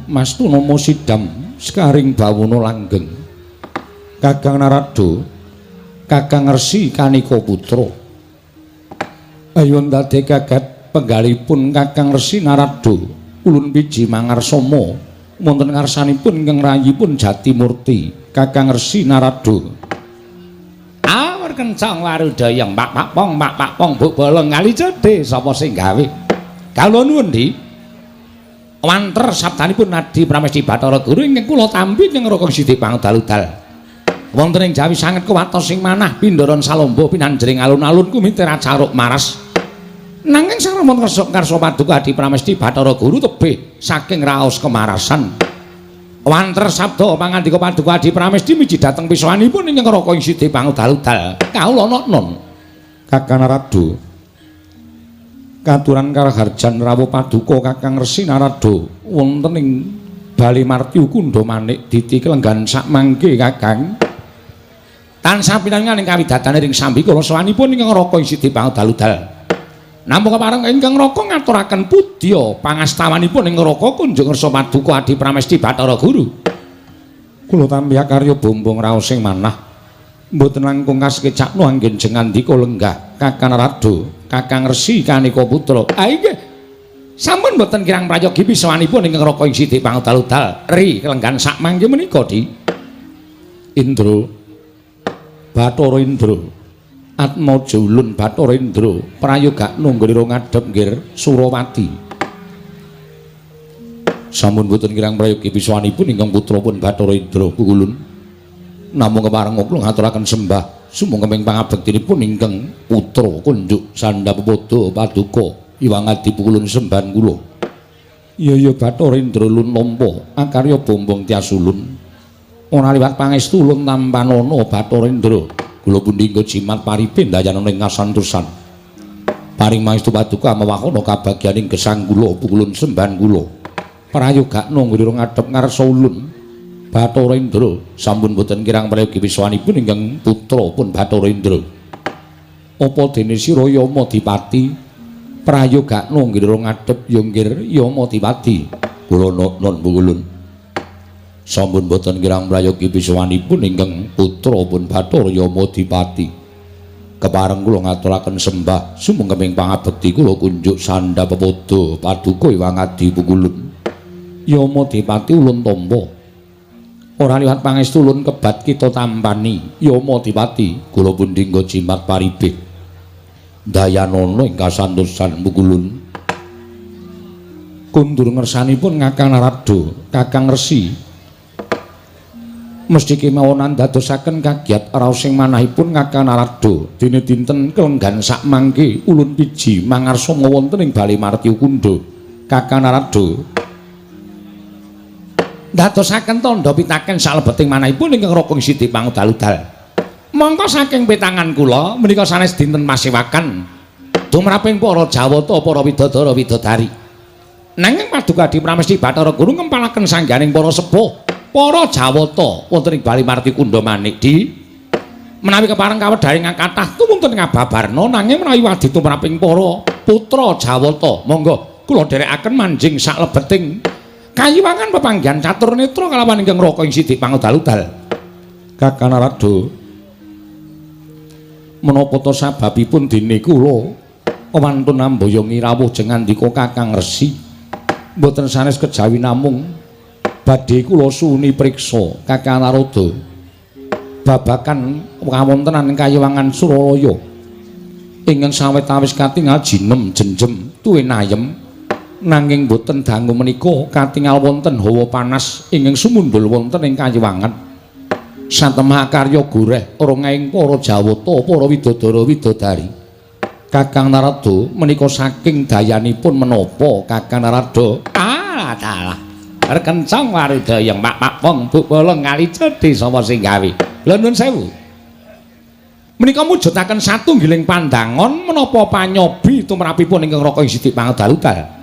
Mastu nama Sidam sekaring bawana langgeng. Kakang Narada, Kakang Resi Kanika Putra. Ayo ndadek kaget penggalipun Kakang Resi Narada ulun piji mangarsama wonten ngarsanipun ingkang rayipun Jatimurti Kakang Resi Narada. Awur kencang warudaya pak pak pong pak pak pong buk bolong kali cedhe sapa sing gawe. Kawula nuwun Di. Wanter sabdanipun Nadi Pramesti Bathara Guru ingkang kula tampi ing Raka Sidi Pangdaludal. Wonten ing Jawi sanget kuwatos sing manah pindharan salomba pinanjering alun-alun kumitir acaruk maras. Nanging saramon kersa karsa paduka Adi Pramesti Bathara Guru tebih saking raos kemarasan. Wanter sabda pangandika paduka Adi Pramesti miji dhateng pisowanipun ing Raka ing Sidi Pangdaludal. Kawula non. Kakang Narada, katuran karaharjan rawuh paduka Kakang Resi Narada wonten ing Bale Martyu Kundha Manik diti kelenggan sakmangke Kakang. Tansah pinangan ing kawidatane ring sambikala sowanipun ingkang Raka ing Sidi Pangdaludal. Namung kepareng ingkang Raka ngaturaken pudya pangastawanipun ing Raka kunjung ngersa paduka Adi Pramesti Bathara Guru. Kula tampi akarya bombong raos sing manah. Mboten langkung kasekecakno anggen jengandika lenggah Kakang Narada, Kakang Resi Kanika Putra. Ah inggih. Sampun mboten kirang prayogi pisowanipun ingkang Raka ing Sidi Pangdaludal. Ri kelenggan sakmangke menika Di. Indra Bathara Indra Atmaja ulun Bathara Indra prayogakno nggone ngadhep nggir Surawati. Sampun boten kirang prayogi pisowanipun ingkang putra pun Bathara Indra ulun. Namung kepareng kula ngaturaken sembah sumangga pangabektinipun ingkang putra kunjuk sandhap pepada paduka Iwang Adi ulun sembahan kula. Iya ya Bathara Indra ulun nampa akarya bombong tias ulun. Ora liwat pangestu ulun tampanana Bathara Indra. Kula pundi nggo jimat paripe ndayanana ing kasantosan. Paring mangestu paduka mewakana kabagyaning gesang kula ulun sembahan kula. Prayogakno nggone ngadhep ngarsa ulun Bathara Indra. Sampun boten kirang prayogi pisowanipun ingkang putra pun Bathara Indra. Apa dene sira Yama Dipati prayogakno nggone ngadhep ya nggir Yama Dipati. Kula non ulun. Sampun boten kirang prayogi pisowanipun ingkang putra pun Bathara Yama Dipati. Kepareng kula ngaturaken sembah sumangga pangabekti kula kunjuk sandha pepada paduka Iwang Adi pukulun. Yama Dipati ulun tampa. Ora liwat pangestu ulun kebat kita tampani Yama Dipati. Kula pundi nggo jimat paribih dayanana ing kasantosan pukulun. Kundur ngersanipun Kakang Narada, Kakang Resi. Mesti kemawon andadosaken kagiat raos sing manahipun Kakang Narada dene dinten kelenggan sakmangke ulun piji mangarsama wonten ing Bale Martyu Kundha. Kakang Narada ndadosaken tandha pitaken salebeting manahipun ingkang Raka Sidi Pangdaludal. Mongko saking petangan kula menika sanes dinten masewakan tumraping para Jawata para widodara widodari. Nanging paduka Adi Pramesti Bathara Guru ngempalaken sangganing para sepuh para Jawata wonten ing Bali Marti Kundha Manik Di. Menawi kepareng kawedharing kathah tumunten ngababarna nanging menawi wadi tumraping para putra Jawata monggo kula dherekaken manjing saklebeting kayiwangan pepanggihan catur netra kalawan ingkang Raka ing Sidi Pangdaludal. Kakang Narada, menapa ta sababipun dene kula wantun amboyongi rawuh jengandika Kakang Resi? Mboten sanes kejawi namung badhe kula suwuni priksa Kakang Narada babakan kawontenan kayiwangan Suralaya ingkang sawetawis katingal jinem jenjem tuwin ayem, nanging boten dangu menika katingal wonten hawa panas ingkang sumundhul wonten ing kayiwangan. Satemah karya goreh rongaing para Jawata para widodara widodari. Kakang Narada menika saking dayanipun menapa Kakang Narada? Ah dalah. Rekencang warudaya mak mak pong buk bolong kali cedhe sapa sing gawe. Lha nuwun sewu. Menika mujudaken satunggiling pandangon menapa panyobi tumrapipun ingkang Raka ing Sidi Pangdaludal.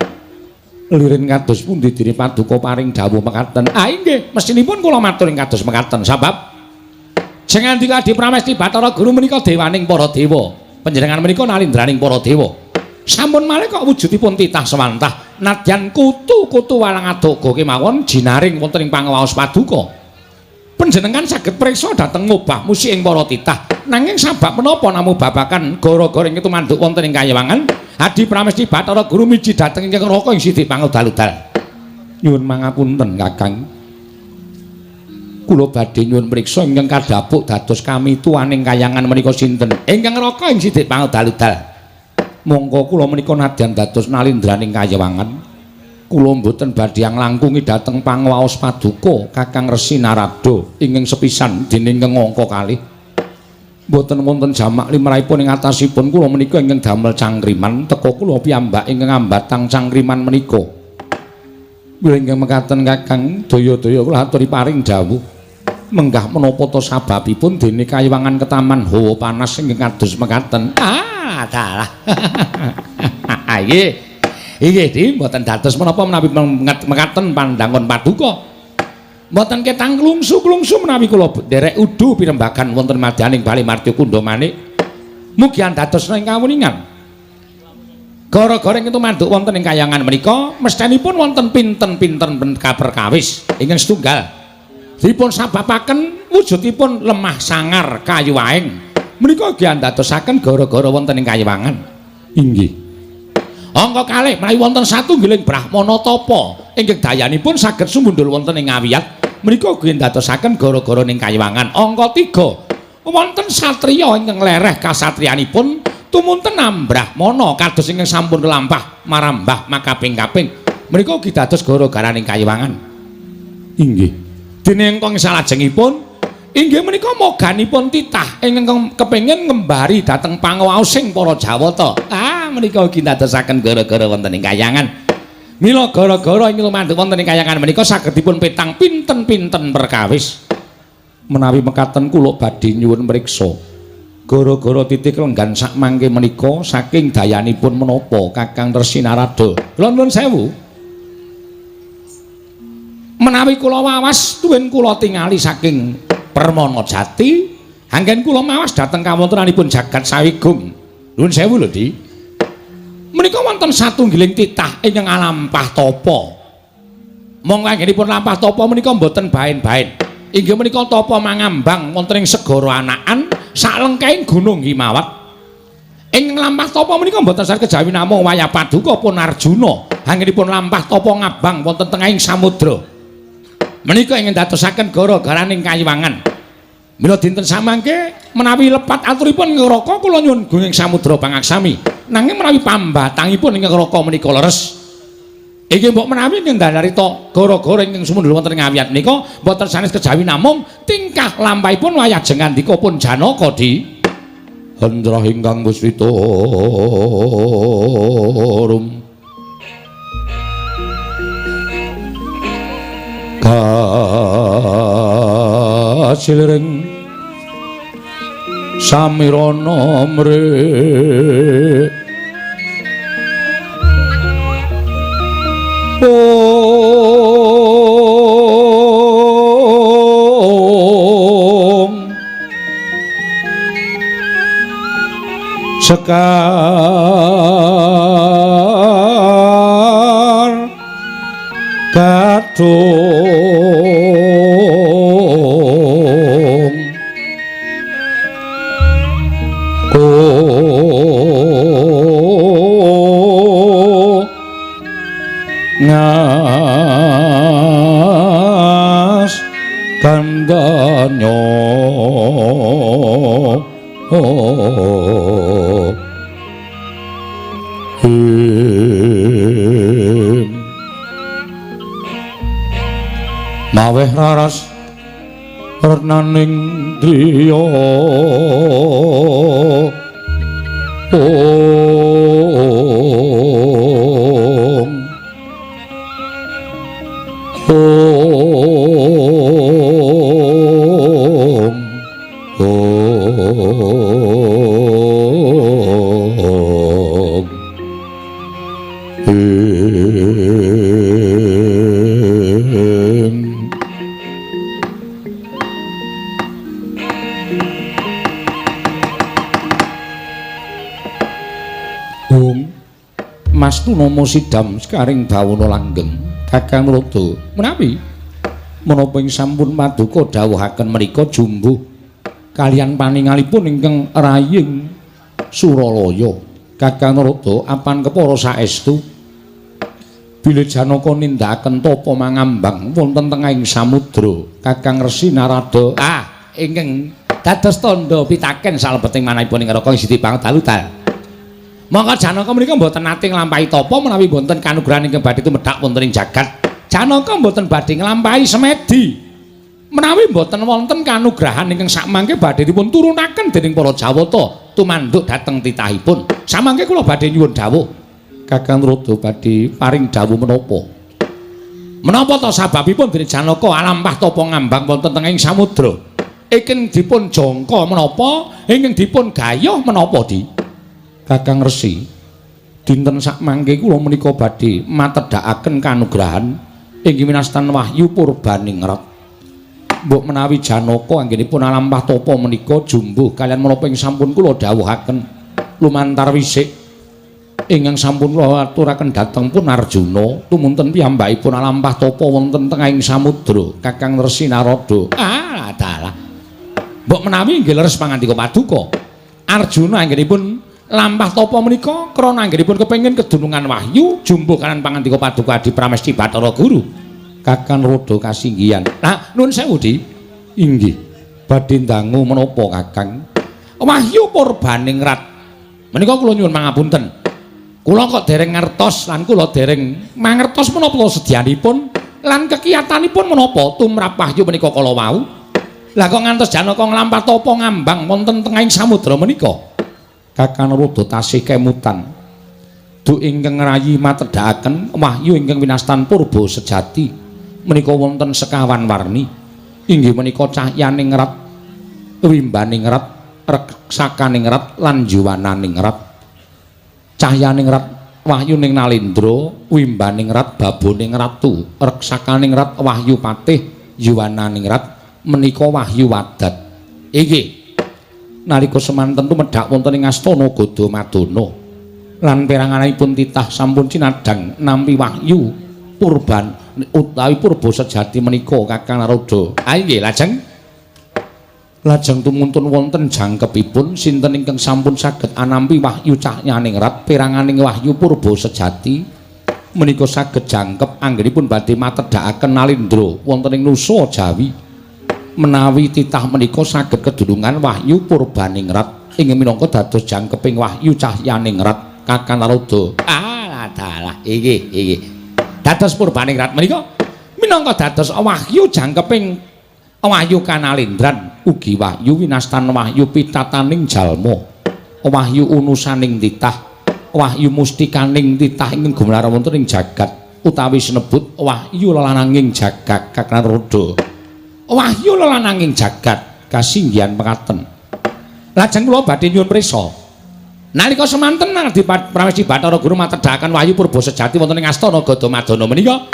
Lirin kados pundi dene paduka paring dawuh mekaten? Ah inggih, mestinipun kula matur ing kados mekaten sabab jengandika Adi Pramesti Bathara Guru menika dewaning para dewa. Panjenengan menika nalindraning para dewa. Sampun malih kok wujudipun titah sewantah Nadyan kutu-kutu walang adoga kemawon jinaring wonten ing pangawaos paduka. Panjenengan saged priksa dhateng ngobah musik ing para titah. Nanging sabab menapa namung babagan gara-gara ing tumanduk wonten ing kayiwangan, Adi Pramesti Bathara Guru miji dhateng ingkang Raka ing sithik pangudal-udal. Nyuwun mangapunten Kakang. Kula badhe nyuwun priksa ingkang kadhapuk dados kamituwaning kayangan menika sinten? Ingkang Raka ing sithik pangudal-udal. Mongko kula menika nadyan dados nalindraning kayiwangan. Kula mboten badhe nglangkungi dhateng pangawaos paduka Kakang Resi Narada ingkang sepisan dening ingkang angka kalih. Mboten wonten jamak limrahipun ing atasipun kula menika ingkang damel cangkriman teka kula piyambak ingkang ambatang cangkriman menika. Kula ingkang mekaten Kakang daya-daya kula aturi paring dawuh. Menggah menapa ta sababipun dene kayiwangan ketaman hawa panas ingkang kados mekaten. Ah, dalah. Nggih. Inggih, Di, mboten dados menapa menawi mekaten pandangon paduka. Mboten ketang klungsu-klungsu menawi kula nderek udu pirembagan wonten madyaning Bali Martya Kundha Manik. Mugi andadosna ing kawuningan. Gara-gara ing tumanduk wonten ing kayangan menika mesthenipun wonten pinten-pinten perkawis ingkang setunggal. Dipun sababaken wujudipun lemah sangar kayu aeng. Menika ugi andadosaken gara-gara wonten ing kayiwangan. Inggih. Angka kalih menawi wonten satunggiling brahmana tapa ingkang dayanipun saged sumundhul wonten ing awiyat menika ugi ndadosaken gara-gara ning kayiwangan. Angka 3 wonten satriya ingkang lereh kasatriyanipun tumunten ambrahmana kados ingkang sampun lampah marambah makaping-kaping menika ugi dados gara-gara ning kayiwangan. Inggih. Dene ingkang salajengipun inggih menika moganipun titah ingkang kepengin ngembari dhateng pangawaosing para Jawata. Ah, menika ugi ndadosaken gara-gara wonten ing kayangan. Mila gara-gara ing lumandhuk wonten ing kayangan menika saged dipun petang pinten-pinten perkawis. Menawi mekaten kula badhe nyuwun mriksa. Gara-gara titik lenggan sakmangke menika saking dayanipun menapa Kakang Resi Narada. Kula nuwun sewu. Menawi kula wawas tuwin kula tingali saking Permana Jati, anggen kula mawas dhateng kawontenanipun jagat Sawigung. Nuwun sewu lho, Di. Menika wonten satunggiling titah ingkang alampah tapa. Monggo anggenipun lampah tapa menika mboten baen-baen. Inggih menika tapa mangambang wonten ing segara anakan saklengkahing Gunung Himawat. Ing lampah tapa menika mboten saged kejawi namung wayah paduka pun Arjuna. Anggenipun lampah tapa ngabang wonten tengahing samudra. Menika ingkang dadosaken gara-garaning kayiwangan. Mila dinten samangke menawi lepat aturipun ngraka kula nyuwun gunging samudra pangaksami. Nanging menawi pambatangipun ingkang ngraka menika leres. Iki mbok menawi ingkang danarita gara-gara ingkang sumundhul wonten ing awiyat menika mboten sanes kejawi namung tingkah lampahipun wayah jengandika pun Janaka, Di. Hendra ingkang buswita rum kasiliring samirana mrih ong sekar kadung ngas kandanya maweh raras renaning driya ong ong ong Wastu nama sidam sekaring bawana langgeng. Kakang Narada, menawi menapa ing sampun paduka dawuhaken menika jumbuh kalian paningalipun ingkang raying Suralaya. Kakang Narada, apan kepara saestu bilih Janaka nindakaken tapa mangambang wonten tengahing samudra? Kakang Resi Narada, ah ingkang dados tandha pitaken salebeting manahipun ing neraka siti pangdalu-dal. Mongko Janaka menika mboten nate nglampahi tapa menawi mboten kanugrahan ingkang badhe tumedhak wonten ing jagat. Janaka mboten badhe nglampahi semedi menawi mboten wonten kanugrahan ingkang sakmangke badhe dipun turunaken dening para Jawata tumanduk dhateng titahipun. Samangke kula badhe nyuwun dawuh. Kakang Narada badhe paring dawuh menapa? Menapa ta sababipun dene Janaka alampah tapa ngambang wonten tengahing samudra? Ingkang dipun jangka menapa? Ingkang dipun gayuh menapa, Di? Kakang Resi, dinten sakmangke kula menika badhe matedhakaken kanugrahan inggih winastan wahyu purbaningrat. Mbok menawi Janaka anggenipun alampah tapa menika jumbuh kalian menapa ing sampun kula dawuhaken lumantar wisik ingkang sampun kula aturaken dhateng pun Arjuna tumunten piyambakipun alampah tapa wonten tengahing samudra. Kakang Resi Narada, ah dalah. Mbok menawi inggih leres pangandika paduka. Arjuna anggenipun lampah tapa menika krana anggenipun kepengin kedunungan wahyu jumbuh kalian pangandika paduka Adi Pramesti Bathara Guru. Kakang Narada kasinggihan. Nah, nuwun sewu, Di. Inggih. Badhe ndangu menapa, Kakang? Wahyu purbaningrat. Menika kula nyuwun pangapunten. Kula kok dereng ngertos lan kula dereng mangertos menapa sedyanipun lan kekiyatanipun menapa tumrap wahyu menika kala wau. Lah kok ngantos Janaka nglampah tapa ngambang wonten tengahing samudra menika? Kakang Narada tasih kemutan. Duk ingkang ngrayi matedhakaken wahyu ingkang winastan purba sejati menika wonten sekawan warni. Inggih menika cahyaning rat, wimbaning rat, reksakaning rat lan juwananing rat. Cahyaning rat wahyuning nalendra, wimbaning rat baboning ratu, reksakaning rat wahyu patih, yuwananing rat menika wahyu wadat. Inggih. Nalika semanten tumedhak wonten ing astana Gadamadana lan peranganipun titah sampun cinadhang nampi wahyu purban utawi purba sejati menika Kakang Narada. Ah inggih, lajeng lajeng tumuntun wonten jangkepipun sinten ingkang sampun saged anampi wahyu cahyaning rat peranganing wahyu purba sejati menika saged jangkep anggenipun badhe matedhakaken nalendra wonten ing Nusa Jawi. Menawi titah menika saged kedunungan wahyu purbaningrat ingkang minangka dados jangkeping wahyu cahyaningrat. Kakang Narada, ah dalah, inggih inggih. Dados purbaningrat menika minangka dados wahyu jangkeping wahyu kanalendran ugi wahyu winastan wahyu pitataning jalma, wahyu unusaning titah, wahyu mustikaning titah ingkang gumelar wonten ing jagat utawi sinebut wahyu lelananging jagat. Kakang Narada, wahyu lelananging jagat kasinggihan mekaten. Lajeng kula badhe nyuwun prisa. Nalika semanten Adi Pramesti Bathara Guru matedhakaken wahyu purba sejati wonten ing astana Gadamadana menika,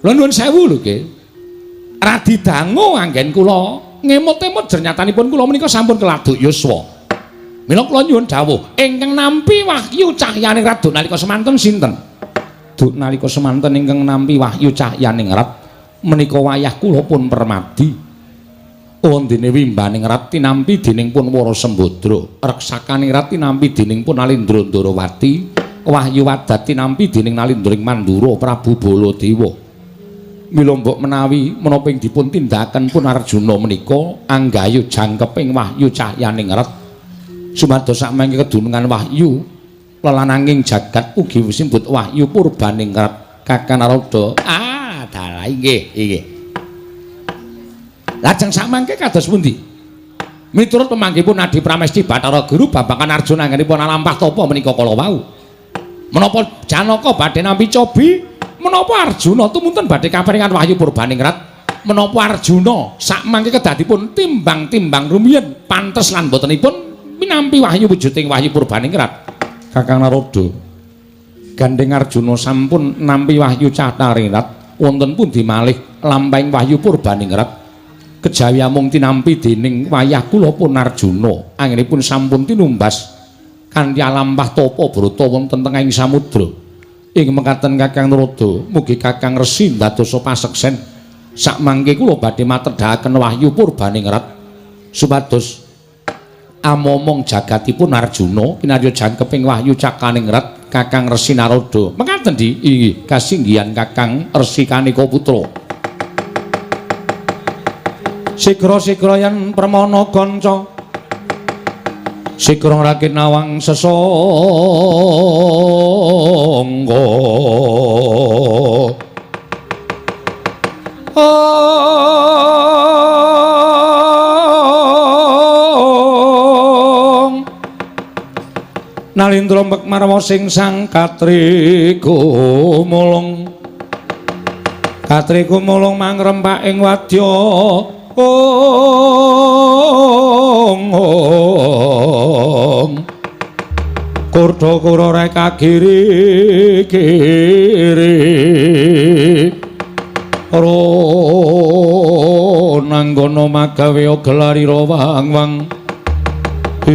kula nuwun sewu lho nggih. Radi dangu anggen kula ngemot-emot jernyatanipun kula menika sampun keladuk yuswa. Mila kula nyuwun dawuh, ingkang nampi wahyu cahyaning rat nalika semanten sinten? Duk nalika semanten ingkang nampi wahyu cahyaning rat menika wayah kula pun permadi. Wondene wimbaning rat tinampi dening pun Wara Sembadra, reksakaning rat tinampi dening pun Nalindra Ndarawati, wahyu wadat tinampi dening Nalindra ing Mandura Prabu Baladewa. Mila mbok menawi menapa ing dipun tindakaken pun Arjuna menika anggayu jangkeping wahyu cahyaning rat sumados sakmangke kedunungan wahyu lelananging jagat ugi sinebut wahyu purbaning rat. Kakang Narada, ah dalah, inggih inggih. Lajeng sakmangke kados pundi? Miturut pemanggihipun Adi Pramesti Bathara Guru babagan Arjuna anggenipun alampah tapa menika kala wau. Menapa Janaka badhe nampi cobi? Menapa Arjuna tumunten badhe kaparingan wahyu purbaning rat? Menapa Arjuna sakmangke kedadipun timbang-timbang rumiyin pantes lan botenipun minampi wahyu wujuding wahyu purbaning rat? Kakang Narada, gandeng Arjuna sampun nampi wahyu cahyaning rat wonten pundi malih lampahing wahyu purbaning rat? Kejawi amung tinampi dening wayah kula pun Arjuna anggenipun sampun tinumbas kanthi alampah tapa brata wonten tengahing samudra. Ing mekaten Kakang Narada, mugi Kakang Resi ndadosa paseksen. Sakmangke kula badhe matedhaken wahyu purbaningrat supados amomong jagatipun Arjuna kinarya jangkeping wahyu cakaningrat Kakang Resi Narada. Mekaten Di, inggih kasinggihan Kakang Resi Kanika Putra. Sigra-sigra yen permana kanca, sigra ngrakit nawang sesangga. Ong Nalindra mek marwa sing sang katri gumulung, katri gumulung mangrempak ing wadya. Ong ong kurda kura reka kiri kiri ro nanggono magawe gelarira wang wang ing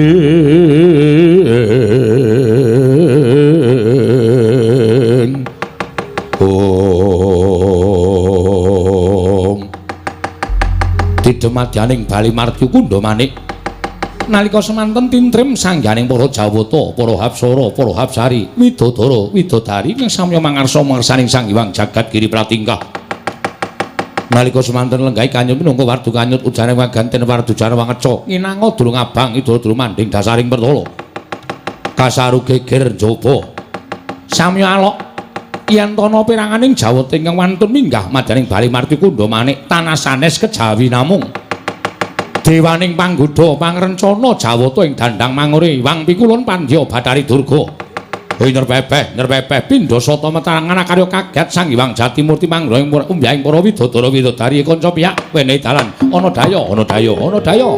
ong didemadyaning Bali Martyu Kundha Manik. Nalika semanten tintrim sangganing para Jawata, para Hapsara, para Hapsari, Widodara, Widodari ingkang samya mangarsa mangersaning Sang Hyang Jagat Giri Pratingkah. Nalika semanten lenggahi kanyut minangka wardu kanyut ujane waganten wardu jana wangeca nginanga durung abang idha durung manding dasaring pertala. Kasaru geger njaba. Samya alok yen tana peranganing Jawata ingkang wantun minggah madyaning Bali Martyu Kundha Manik tanah sanes kejawi namung dewaning panggodha pangrencana Jawata ing dandang mangure Wang Pikulun Pandya Bathari Durga. Hei nyerbebeh nyerbebeh pindha sata metarangan akarya kaget Sang Hyang Jatimurti manggro ing umbyahing para widodara widodari kanca piyak wenehi dalan ana daya ana daya ana daya.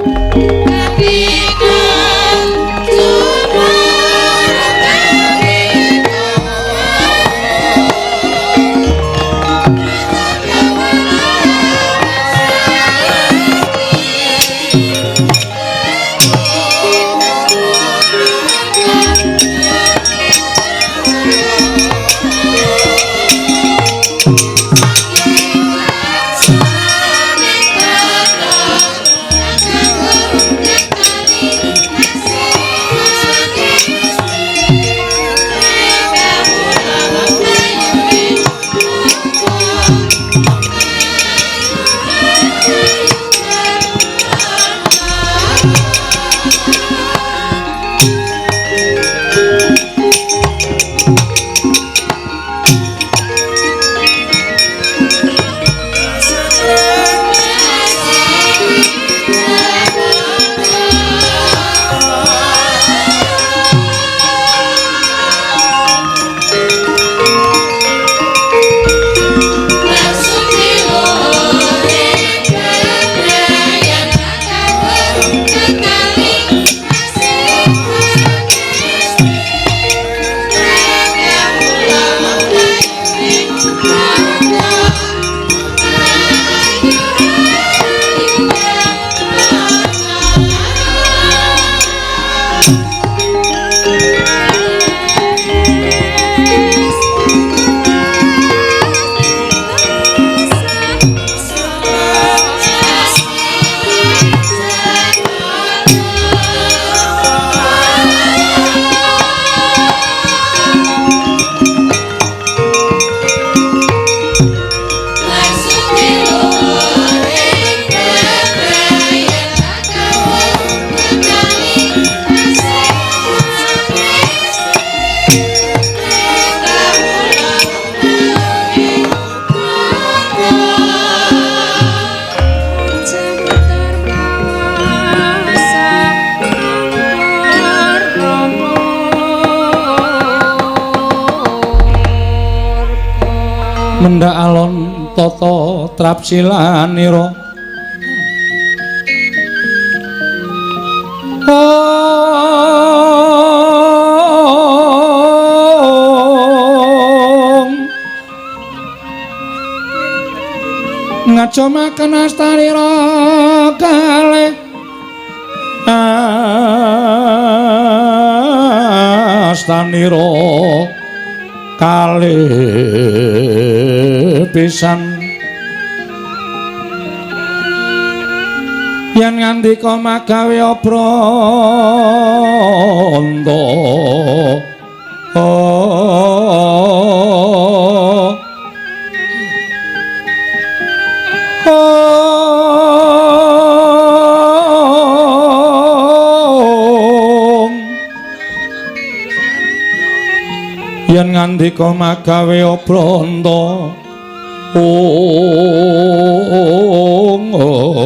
Mendhak alon tata trapsilanira ong ngajomaken astanira kalih astanira Kalih pisan yen ngandika magawe obranta yen ngandika magawe obranta ong ing ong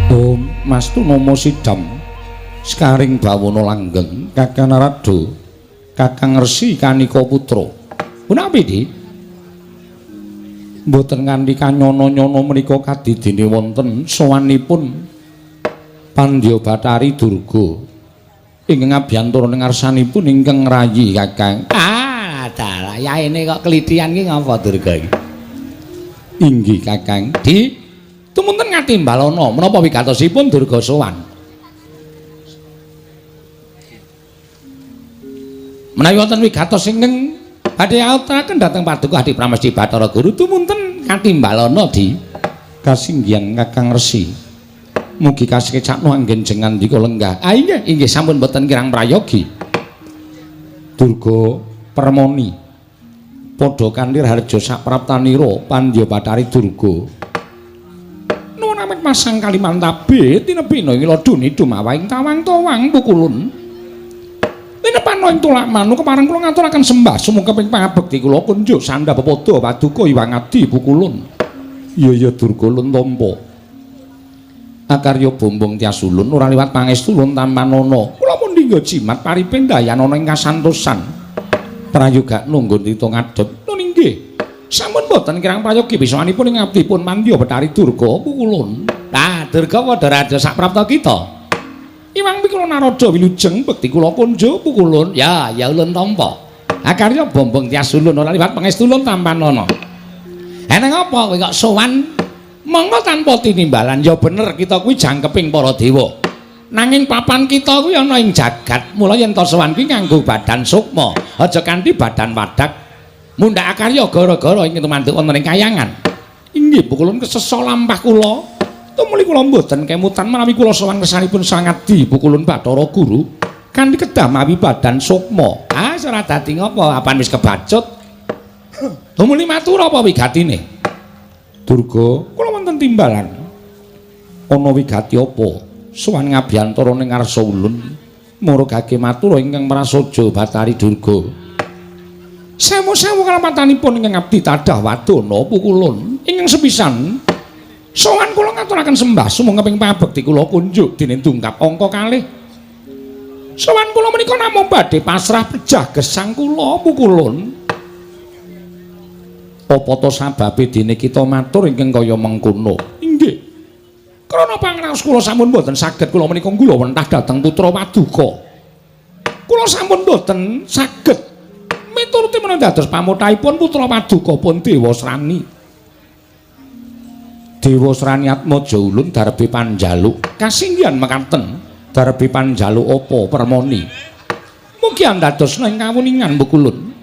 Om Mastu Nomo Sidam Sekaring bawana langgeng Kakang Narada Kakang Resi Kanika Putra. Punapi, Dik? Mboten nganti kanyono-nyono menika kadidene wonten sowanipun Pandya Bathari Durga ingkang abiyantara ing ngarsanipun ingkang rayi Kakang. Ah, dalah yaene kok klithian ki ngapa Durga iki? Inggih Kakang. Dik, tumunten ngatimbalana menapa wigatosipun Durga sowan? Menawi wonten wigatos ingkang badhe aturaken dhateng Paduka Adi Pramesti Bathara Guru tumunten katimbalana di kasinggihan Kakang Resi. Mugi kasekecakno anggen jengan ndika lenggah. Ah inggih, inggih sampun boten kirang prayogi. Durga Permoni padha kanthi raharja sapraptanira Pandya Bathari Durga. Nuwun amit masang Kalimantabe tinebina ing laduni dumawahing tawang-tawang pukulun. Tinepano ing tulak manu kepareng kula ngaturaken sembah sumungkeping pangabekti kula kunjuk sandha pepadha paduka Iwang Adi pukulun. Iya ya Durga lun tampa. Akarya bombong tias ulun ora liwat pangestu lun tampanana. Kula mundhingga jimat paripin dayanana ing kasantosan. Prayoga nunggun tita ngadhep. Nun inggih. Sampun boten kirang prayogi bisanipun ing abdipun Mandya Bathari Durga pukulun. Lah Durga padha raja saprapta kita. Iwang pikula Narada wilujeng bekti kula kunjuk pukulun. Ya, ya ulun tampa. Akarya bombong tias ulun ora liwat pangestu ulun tampanana. Eneng apa kowe kok sowan monggo tanpa tinimbalan? Ya bener kita kuwi jangkeping para dewa. Nanging papan kita kuwi ana ing jagat. Mula yen to sowan kuwi nganggo badan sukma, aja kanthi badan wadak. Mundhak akarya gara-gara ing tumanduk wonten ing kayangan. Inggih pukulun kesesa lampah kula. Tumuli kula mboten kemutan menawi kula sowan kersanipun Sang Adi pukulun Bathara Guru kanthi kedah mawi badan sukma. Ah ora dadi ngopo, apan wis kebacut. Tumuli matur apa wigatine? Durga, kula wonten timbalan. Ana wigati apa? Sowan ngabiyantara ning ngarsa ulun murugake matur ingkang prasaja Bathari Durga. Sewu-sewu kalampatanipun ingkang abdi tadah wadana pukulun ingkang sepisan. Sowan kula ngaturaken sembah sumangga pangabekti kula kunjuk dene dungkap angka kalih. Sowan kula menika namung badhe pasrah pejah gesang kula pukulun. Apa to sababe dene kita matur ingkang kaya mengkono? Inggih. Krana pangraos kula sampun boten saged kula menika nggula wentah dhateng putra paduka. Kula sampun boten saged mituruti menawi dados pamotahipun putra paduka pun Dewasrani. Dewasrani Atmaja ulun darbe panjaluk. Kasinggihan mekaten darbe panjaluk apa Permoni? Mugi andadosna ing kawuningan pukulun.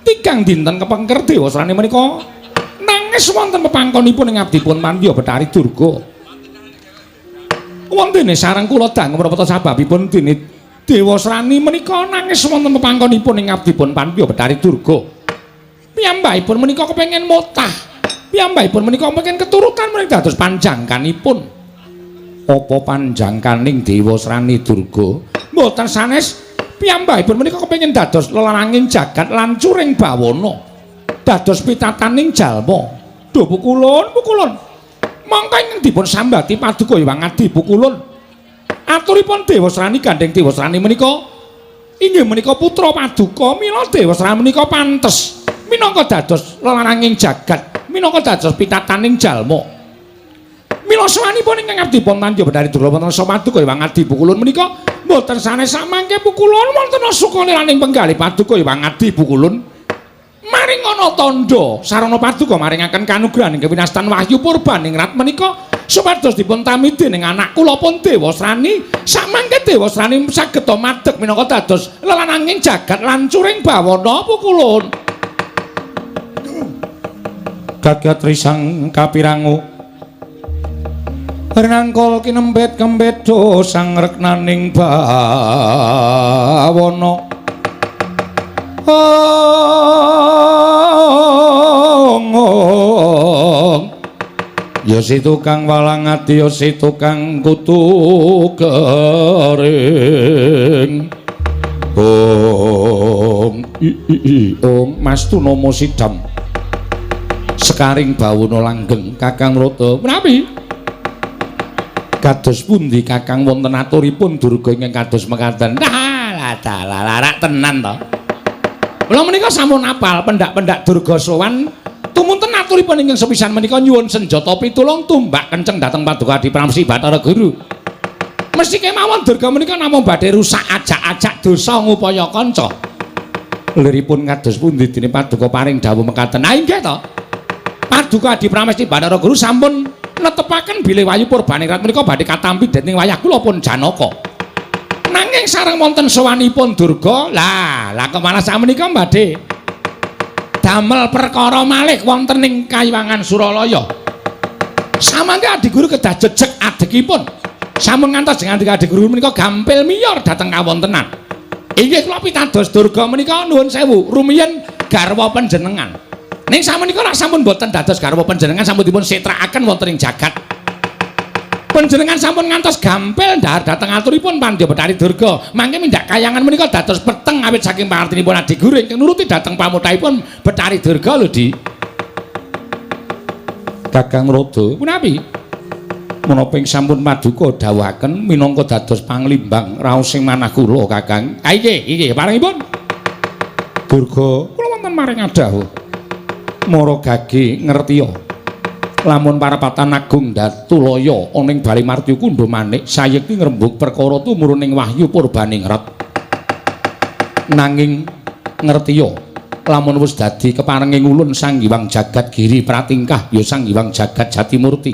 Tigang dinten kepengker Dewasrani menika nangis wonten pepangkonipun ing abdipun Mandya Bathari Durga. Wontene sareng kula dangu menapa sababipun dene Dewasrani menika nangis wonten pepangkonipun ing abdipun Pandya Bathari Durga. Piyambakipun menika kepengin motah. Piyambakipun menika kepengin keturutan menika dados panjangkanipun. Apa panjangkaning Dewasrani Durga? Mboten sanes. Piyambakipun menika kepengin dados lelaranging jagat lan curing bawana. Dados pitataning jalma. Duh pukulun, pukulun. Mongko ingkang dipun sambati paduka Hyang Adi pukulun. Aturipun Dewasrani gandheng Dewasrani menika inggih menika putra paduka, mila Dewasrani menika pantes minangka dados lelaranging jagat, minangka dados pitataning jalma. Mila sawanipun ingkang abdi pun Mandya Bathari Durga wonten paduka Hyang Adi pukulun menika Mboten sanes samangke pukulun wonten sukaliraning penggalih paduka Hyang Adi pukulun. Maring ana tandha sarana paduka maringaken kanugrahan ing winastan Wahyu Purbaningrat menika supados dipun tamidi ning anak kula pun Dewasrani. Samangke Dewasrani saged madeg minangka dados lelananging jagat lancuring bawana pukulun. Gagat risang kapirangu renangkol kinempet kempetho sang reknaning bawana. Ong ong ya si tukang walang ati ya si tukang kutu kering. Ong i i ong Mas Tunomo Sidam sekaring bawana langgeng. Kakang Rata menawi kados pundi Kakang wonten aturipun Durga ingkang kados mekaten? Nah, lah larak tenan to. Kula menika sampun apal pendak-pendak Durga sowan tumunten aturipun ingkang sepisan menika nyuwun senjata pitulung tumbak kenceng dhateng Paduka Adi Pramesti Bathara Guru. Mesti kemawon Durga menika namung badhe rusak ajak-ajak dosa ngupaya kanca. Liripun kados pundi dene Paduka paring dawuh mekaten? Ah inggih to. Paduka Adi Pramesti Bathara Guru sampun netepaken bilih Wahyu Purbaningrat menika badhe katampi dening wayah kula pun Janaka. Nanging sareng wonten sowanipun Durga, lah lah kok malah sakmenika badhe damel perkara malih wonten ing Kayiwangan Suralaya. Samangke Adi Guru kedah jejeg adegipun. Sampun ngantos dengan Adi Guru menika gampil miyor dhateng kawontenan. Inggih kula pitados Durga menika nuwun sewu rumiyin garwa panjenengan. Ning sakmenika rak sampun boten dados garwa panjenengan, sampun dipun setrakaken wonten ing jagat. Panjenengan sampun ngantos gampil ndhahar dhateng aturipun Pandya Bathari Durga. Mangke mindhak kayangan menika dados peteng awit saking pangartinipun Adi Guru ingkang nuruti dhateng pamutahipun Bathari Durga lho, Di. Kakang Rada, punapi? Menapa ing sampun paduka dawuhaken minangka dados panglimbang raos sing manah kula, Kakang? Ah inggih, inggih paringipun. Durga, kula wonten maring adhawuh. Mara gage ngertiya lamun parapatan agung Datulaya ana ing Bali Martya Kundha Manik sayekti ngrembug perkara tumurun ing Wahyu Purbaningrat. Nanging ngertiya lamun wis dadi keparenging ulun Sang Hyang Jagat Giri Pratingkah ya Sang Hyang Jagat Jatimurti.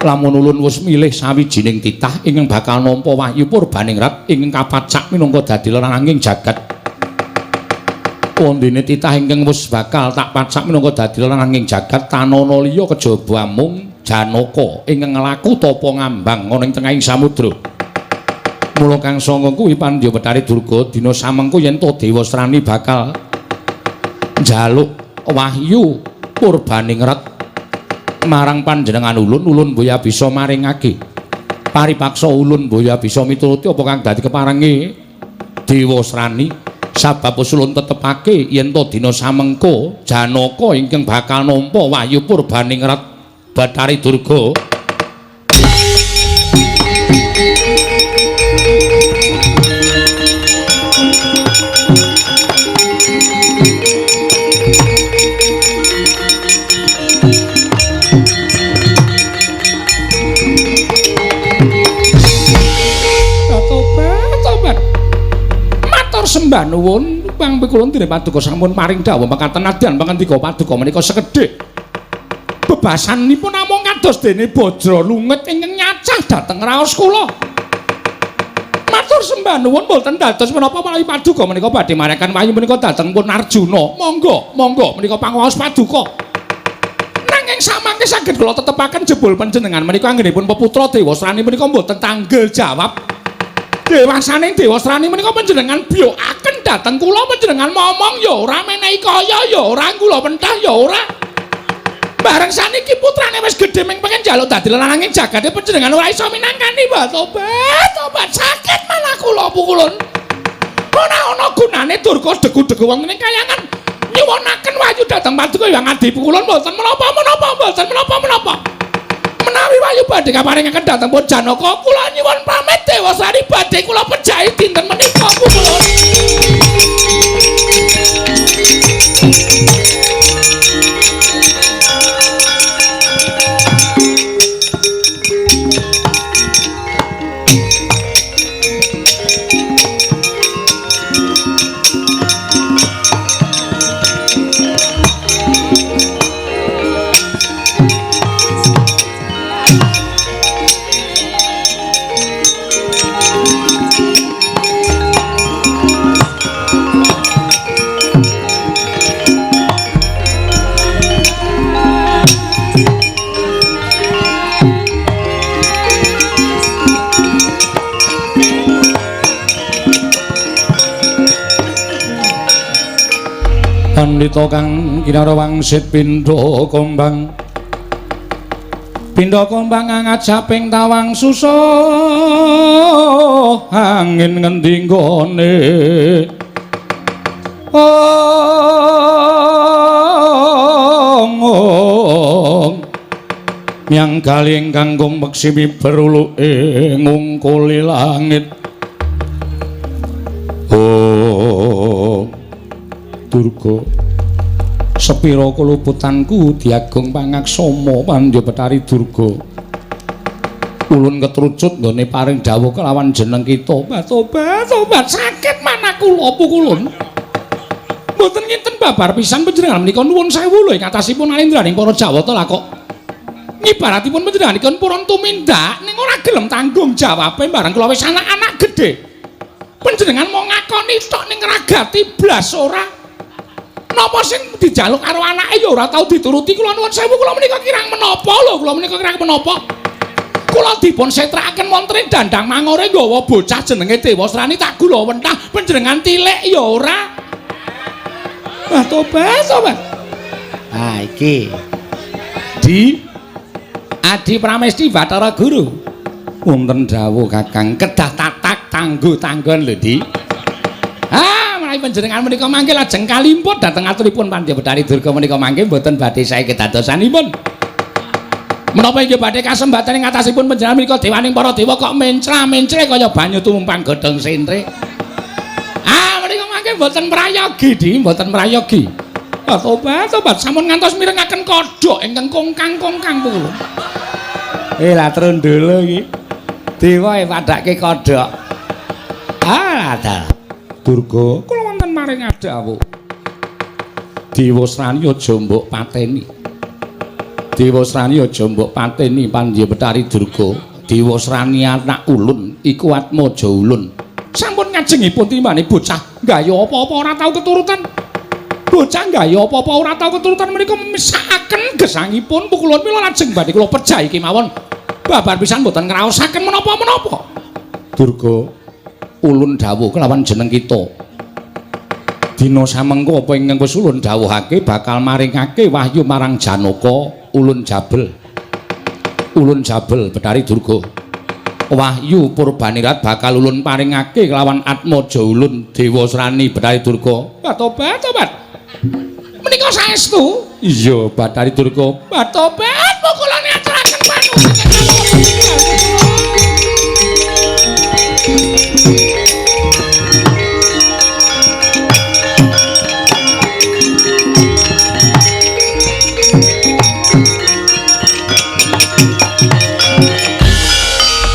Lamun ulun wis milih sawijining titah ingkang bakal nampa Wahyu Purbaningrat ingkang kapacak minangka dadi lelananging jagat. Wondene titah ingkang wis bakal tak pacak minangka dadi lananging jagat tanana liya kejaba amung Janaka ingkang nglaku tapa ngambang ana ing tengahing samudra. Mula kang sanga kuwi Pandya Bathari Durga dina samengko yen to Dewasrani bakal njaluk wahyu Purbaningrat marang panjenengan ulun, ulun boya bisa maringake. Paripaksa ulun boya bisa mituruti apa kang dadi keparenge Dewasrani. Sabab usulun tetepake yen to dina samengko Janaka ingkang bakal nampa Wahyu Purbaningrat Bathari Durga. Sembah nuwun pang pikulun dene paduka sampun paring dawuh mekaten nadyan pangandika paduka menika sekedhik bebasanipun namung kados dene bajra lunget ingkang nyacah dhateng raos kula. Matur sembah nuwun boten dados menapa menawi paduka menika badhe marekan wahyu menika dhateng pun Arjuna. Monggo, monggo menika pangaos paduka. Nanging samangke saged kula tetepaken jebul panjenengan menika anggenipun peputra Dewasrani menika mboten tanggel jawab. Dewasane Dewasrani menika panjenengan biyokaken dhateng kula, panjenengan momong ya ora, menehi kaya ya ora, kula pentah ya ora. Bareng saniki putrane wis gedhe ming pengen njaluk dadi lananging jagate panjenengan ora iso minangkani. Mbah tobat, tobat sakit malah kula pukulun. Ora ana gunane Durga degu-degu wonten ing kayangan nyuwunaken wahyu dhateng paduka Hyang Adi pukulun mboten menapa-menapa, mboten menapa-menapa. Menawi wahyu badhe kaparingaken dhateng pun Janaka kula nyuwun pamit Dewasrani badhe kula pejahi dinten menika pukulun. Pandhita kang kinara wangsit pindha kembang. Pindha kembang ngajaping tawang susuh angin ngendi nggone. Ong myang kali ingkang kumeksi miber uluke ngungkuli langit. Oh Durga, sepira kuluputanku diagung pangaksama Pandya Betari Durga. Ulun ketrucut nggone paring dawuh kelawan jeneng kita. Tobat, tobat sakit manah kula pukulun. Mboten nginten babar pisan panjenengan menika nuwun sewu lho ing atasipun alindraning para Jawata lah kok. Ngibaratipun panjenenganipun purun tumindak ning ora gelem tanggung jawabe bareng kula wis anak-anak gedhe. Panjenengan mau ngakoni tok ning ragati blas ora. Napa sing dijaluk karo anake ya ora tau dituruti. Kula nuwun sewu kula menika kirang menapa lho, kula menika kirang menapa. Kula dipun setrakaken wonten dandang mangore nggawa bocah jenenge Dewasrani tak gula wentah panjenengan tilik ya ora. Wah tobat, tobat. Ah iki. Di Adi Pramesti Bathara Guru. Wonten dawuh Kakang kedah tatak tanggo tanggon lho, Di. Ah, menawi panjenengan menika mangke lajeng kalimput dhateng aturipun Pandya Betari Durga menika mangke mboten badhe sae kedadosanipun. Menapa inggih badhe kasembatan ing atasipun panjenengan menika dewaning para dewa kok mencla-mencle kaya banyu tumumpang godhong sentre. Ah, menika mangke mboten prayogi, Di, mboten prayogi. Ah, tobat, tobat sampun ngantos mirengaken kodhok ingkang kongkang-kongkang kula. Lah trundul iki. Dewa e padhake kodhok. Ah, dalah. Durga, kula wonten maring dawuh. Dewasrani aja mbok pateni. Dewasrani aja mbok pateni Pandya Betari Durga. Dewasrani anak ulun iku atmaja ulun. Sampun ngajengipun timbane bocah gaya apa-apa ora tau keturutan. Bocah gaya apa-apa ora tau keturutan menika mesakaken gesangipun pukulun mila lajeng badhe kula pejahi kemawon. Babar pisan mboten ngraosaken menapa-menapa. Durga, ulun dawuh kelawan jeneng kita. Dina samengko apa ingkang wis ulun dawuhake bakal maringake wahyu marang Janaka ulun jabel. Ulun jabel Betari Durga. Wahyu Purbanirat bakal ulun paringake kelawan atmaja ulun Dewasrani Betari Durga. Tobat, tobat. Menika saestu? Iya, Bathari Durga. Tobat, pukulane aturaken panuwun.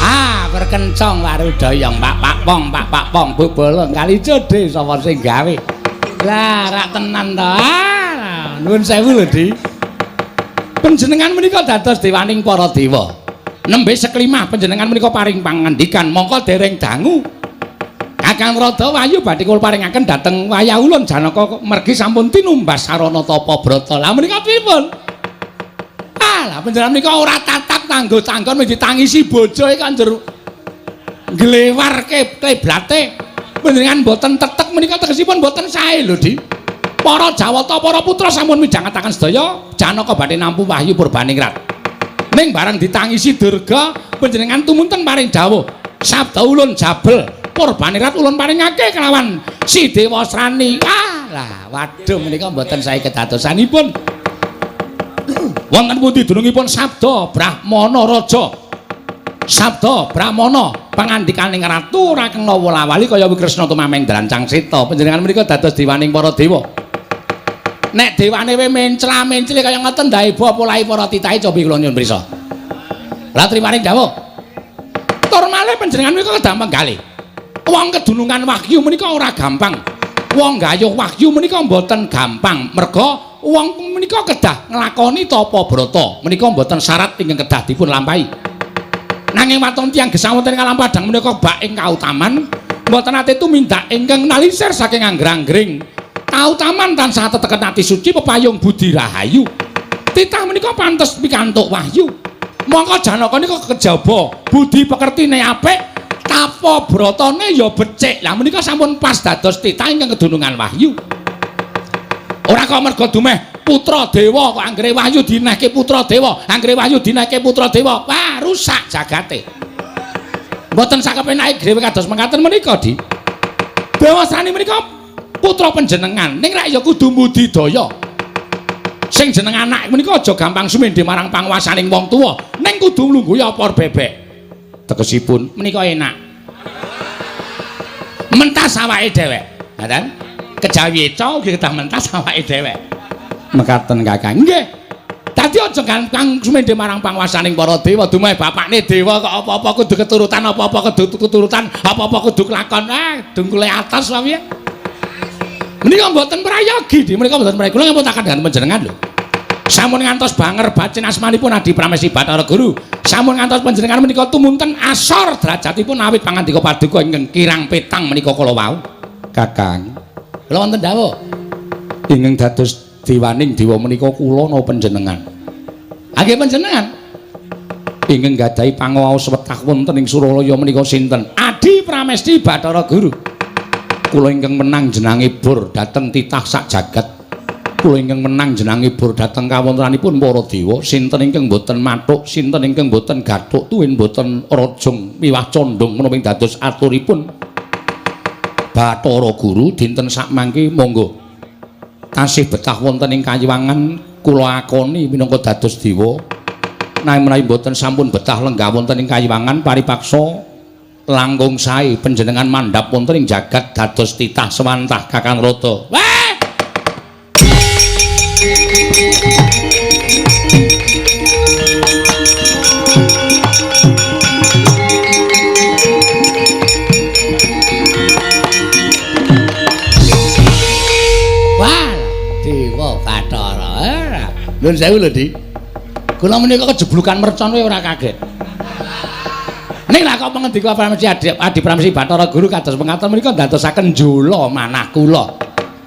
Ah, berkencong warudayang pak pak pong pak pak pong bubolong kali jodhe sapa sing gawe. Lah, rak tenan to. Ah, nuwun sewu lho, Di. Panjenengan menika dados dewaning para dewa. Nembe seklimah panjenengan menika paring pangandikan mongko dereng dangu. Kakang Rada Wahyu badhe kula paringaken dhateng wayah ulun Janaka mergi sampun tinumbas sarana tapa brata. Lah menika pripun? Ah, lah panjenengan menika ora tatak tanggo-tanggon mung ditangisi bojoe kok njur nglewarke kleblate. Panjenengan mboten tetek menika tegesipun mboten sae lho, Di. Para Jawata, para putra sampun midhangetaken sedaya Janaka badhe nampu wahyu Purbaningrat. Ning bareng ditangisi Durga, panjenengan tumunten paring dawuh, sabda ulun jabel Purbaningrat ulun paringake kelawan si Dewasrani. Ah, lah waduh menika mboten sae kedadosanipun. Wonten pundi dunungipun sabda Brahmana Raja? Sabda Brahmana pangandikaning ratu ora kena wolawali kaya Kresna tumameng drancang seta. Panjenengan menika dados dewaning para dewa. Nek dewane we mencla-mencle kaya ngoten ndaeba polahe para titahe cobi kula nyuwun prisa. Lah trimaring dawuh. Tur malih panjenengan menika kedah menggalih. Wong kedunungan wahyu menika ora gampang. Wong gayuh wahyu menika mboten gampang. Merga wong menika kedah nglakoni tapa brata. Menika mboten syarat ingkang kedah dipun lampahi. Nanging waton tiyang gesang wonten ing alam padhang menika bak ing kautaman mboten ate tumindak ingkang nalisir saking anggrang-anggring. Kautaman tansah teteken ati suci pepayung budi rahayu. Titah menika pantes pikantuk wahyu. Mongko Janaka nika kejaba budi pekertine apik, tapa bratane ya becik. Lah menika sampun pas dados titah ingkang kedunungan wahyu. Ora kok mergo dumeh putra dewa kok anggere wahyu dinehke putra dewa, anggere wahyu dinehke putra dewa. Wah, rusak jagate. Mboten sakepenake dhewe kados mekaten menika, Di. Dewasrani menika putra panjenengan, ning rak ya kudu mbudidaya. Sing jeneng anak menika aja gampang sumendhe marang panguwasaning wong tuwa, ning kudu nglungguhi opor bebek. Tegesipun menika enak. Mentas awake dhewek. Ngaten? Kejawi eca ugi kedah mentas awake dhewek. Mekaten Kakang. Nggih. Dadi aja gampang sumendhe marang panguwasaning para dewa, dumeh bapakne dewa kok apa-apa kudu keturutan, apa-apa kudu keturutan, apa-apa kudu kelakon. Ah, dungkule atas wae. Menika mboten prayogi, Di. Menika mboten prayogi. Kula ngemutaken dengan panjenengan lho. Sampun ngantos banger bacin asmanipun Adi Pramesti Bathara Guru. Sampun ngantos panjenengan menika tumunten asor derajatipun awit pangandika paduka ingkang kirang petang menika kala wau. Kakang, kula wonten dawuh. Ingkang dados dewaning dewa menika kula napa panjenengan? Ha nggih panjenengan. Ingkang gadahi panguwaos wetah wonten ing Suralaya menika sinten? Adi Pramesti Bathara Guru. Kula ingkang menang jenange bur dhateng titah sak jagat. Kula ingkang menang jenange bur dhateng kawontenanipun para dewa. Sinten ingkang boten mathuk, sinten ingkang boten gathuk, tuwin boten rajung miwah condong menapa ing dados aturipun Bathara Guru dinten sakmangke monggo tasih betah wonten ing kayiwangan kula akoni minangka dados dewa. Nanging menawi boten sampun betah lenggah wonten ing kayiwangan paripaksa langkung sae panjenengan mandhap wonten ing jagat dados titah sewantah Kakang Rada. Wah! Wah, Dewa Bathara. Nuwun sewu lho, Di. Kula menika kejeblukan mercon kowe ora kaget. Ning lha kok pangendika Pramesti Adi Pramesti Bathara Guru kados mengaten menika ndadosaken njula manah kula.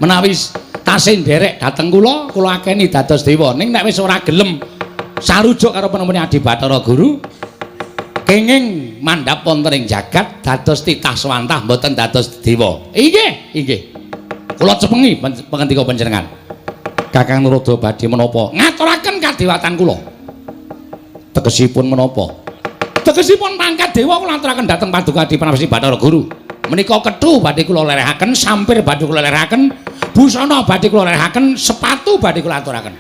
Menawi tasih nderek dhateng kula, kula akeni dados dewa. Ning nek wis ora gelem sarujuk karo penemune Adi Bathara Guru, kenging mandhap wonten ing jagat dados titah swantah mboten dados dewa. Inggih, inggih. Kula cepengi pangendika panjenengan. Kakang Narada badhe menapa? Ngaturaken kadewatan kula. Tegesipun menapa? Tegesipun pangkat dewa kula aturaken dhateng Paduka Adi Pramesti Bathara Guru. Menika kethu badhe kula lerehaken, sampir badhe kula lerehaken, busana badhe kula lerehaken, sepatu badhe kula aturaken.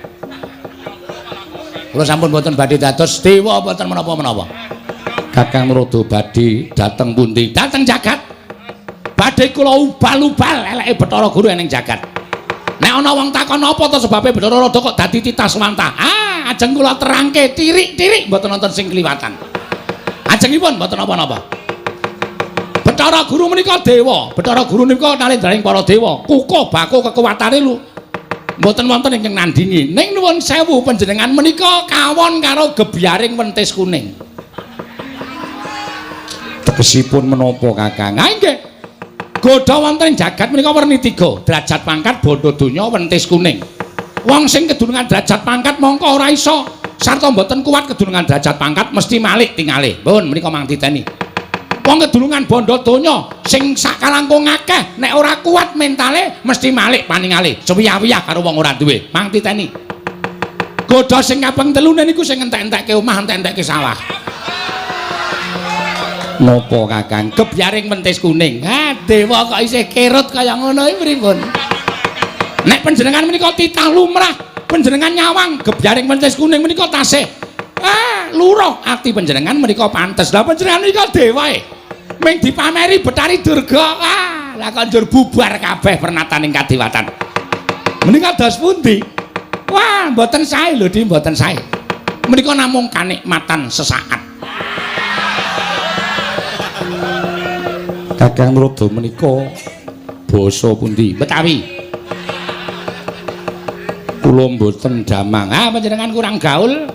Kula sampun boten badhe dados dewa boten menapa-menapa. Kakang Narada badhe dhateng pundi? Dhateng jagat. Badhe kula ubal-ubal eleke Bathara Guru ning jagat. Nek ana wong takon apa to sebabe Bathara Rada kok dadi titah swantah? Ah, ajeng kula terangke tirik-tirik mboten wonten sing kliwatan. Ajengipun mboten napa-napa. Bathara Guru menika dewa, Bathara Guru menika nalendraning para dewa. Kukuh baku kekuwatane lu mboten wonten ingkang nandingi. Ning nuwun sewu panjenengan menika kawon karo gebyaring wentis kuning. Tegesipun menapa, Kakang? Ha nggih. Godha wonten ing jagat menika werni tiga, derajat pangkat, bondo donya, wentis kuning. Wong sing kedunungan derajat pangkat mongko ora iso sarta mboten kuat kedunungan derajat pangkat mesti malik tingale. Pun menika mang titeni. Wong kedunungan bondo donya sing sakalangkung akeh nek ora kuat mentale mesti malik paningale. Suwiyah-wiyah karo wong ora duwe. Mang titeni. Godha sing kaping telune niku sing entek-entekke omah, entek-entekke sawah. Napa, Kakang? Gebyaring wentis kuning. Ha, dewa kok isih kerut kaya ngono iki pripun? Nek panjenengan menika titah lumrah, panjenengan nyawang gebyaring wentis kuning menika tasih luruh ati panjenengan menika pantes. Lah panjenengan menika dewae. Ming dipameri Bathari Durga. Ah, lah kok njur bubar kabeh pernataning kadewatan. Menika dos pundi? Wah, mboten sae lho, Di, mboten sae. Menika namung kanikmatan sesaat. Kakang Narada menika basa pundi? Betawi. Kula mboten damang. Ah, panjenengan kurang gaul.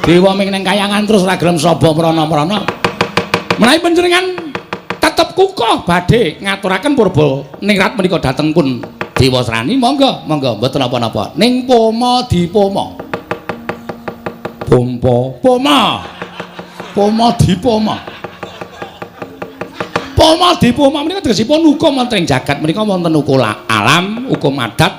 Dewa ming ning kayangan terus ora gelem saba mrana-mrana. Menawi panjenengan tetep kukuh badhe ngaturaken purba ningrat menika dhateng pun Dewasrani, monggo, monggo mboten napa-napa. Ning poma dipoma. Pompa, poma. Poma dipoma. Poma dipoma menika tegesipun hukum wonten ing jagat menika wonten hukum alam, hukum adat,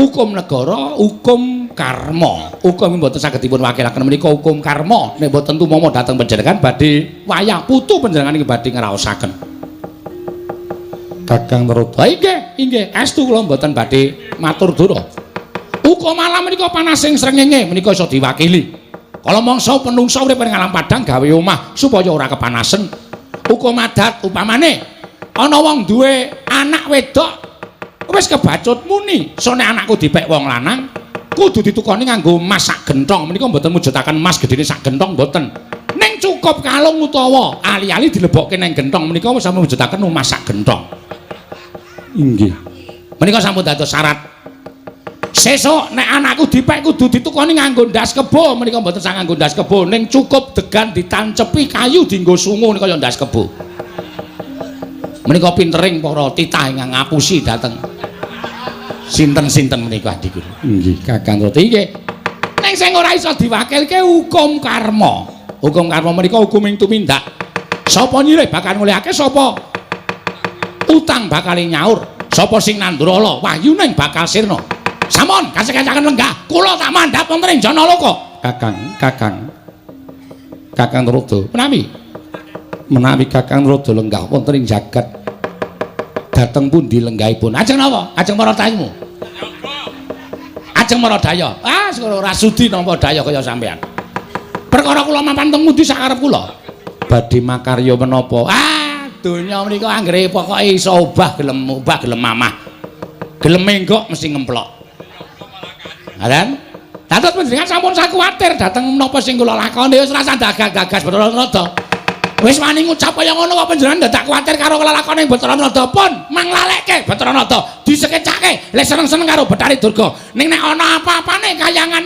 Hukum negara, hukum karma. Hukum mboten saged dipun wakilaken menika hukum karma. Nek mboten tumama dhateng panjenengan badhe wayah putu panjenengan iki badhe ngraosaken. Kakang Narada, inggih, inggih, estu kula mboten badhe matur dura. Hukum alam menika panasing srengenge menika iso diwakili. Kala mangsa penungsa urip ing alam padhang gawe omah supaya ora kepanasen. Hukum adat upamane ana wong duwe anak wedok wis kebacut muni, sone anakku dipek wong lanang kudu ditukoni nganggo emas sak gentong. Menika mboten mujudaken emas gedene sak gentong mboten. Ning cukup kalung utawa ali-ali dilebokke nang gentong menika wis mujudaken emas sak gentong. Inggih. Menika sampun dados syarat. Sesuk nek anakku dipek kudu ditukoni nganggo ndas kebo, menika mboten sang nganggo ndas kebo, ning cukup degan ditancepi kayu dienggo sungu nika ya ndas kebo. Menika pintering para titah ingkang ngapusi dhateng sinten-sinten menika Adi Guru. Inggih, Kakang Roti nggih. Ning sing ora iso diwakilke hukum karma. Hukum karma menika hukuming tumindak. Sapa nyilih bakal ngulihake, sapa utang bakal nyaur, sapa sing nandur ala wahyuning bakal sirna. Sampun kasih-kasaken lenggah, kula tak mandhap wonten ing Janaloka. Kakang, Kakang. Kakang Narada, menawi menawi Kakang Narada lenggah wonten ing jagat dhateng pundi lenggahipun? Ajeng napa? Ajeng para taymu. Ajeng maradaya. Ah, ora sudi nampa daya kaya sampean. Perkara kula mapan teng pundi sakarep kula? Badhe makarya menapa? Ah, donya menika anggere pokoke iso obah gelem mamah. Gelem menggok mesti ngemplok. Ngaten? Dados panjenengan sampun sakuwatir dhateng menapa sing kula lakoni wis rasah dagas-dagas Bathara Narada. Wis wani ngucap kaya ngono kok panjenengan dadak kuwatir karo lelakone Bathara Narada pun manglalekke Bathara Narada disekecake le seneng-seneng karo Bathari Durga. Ning nek ana apa-apane kayangan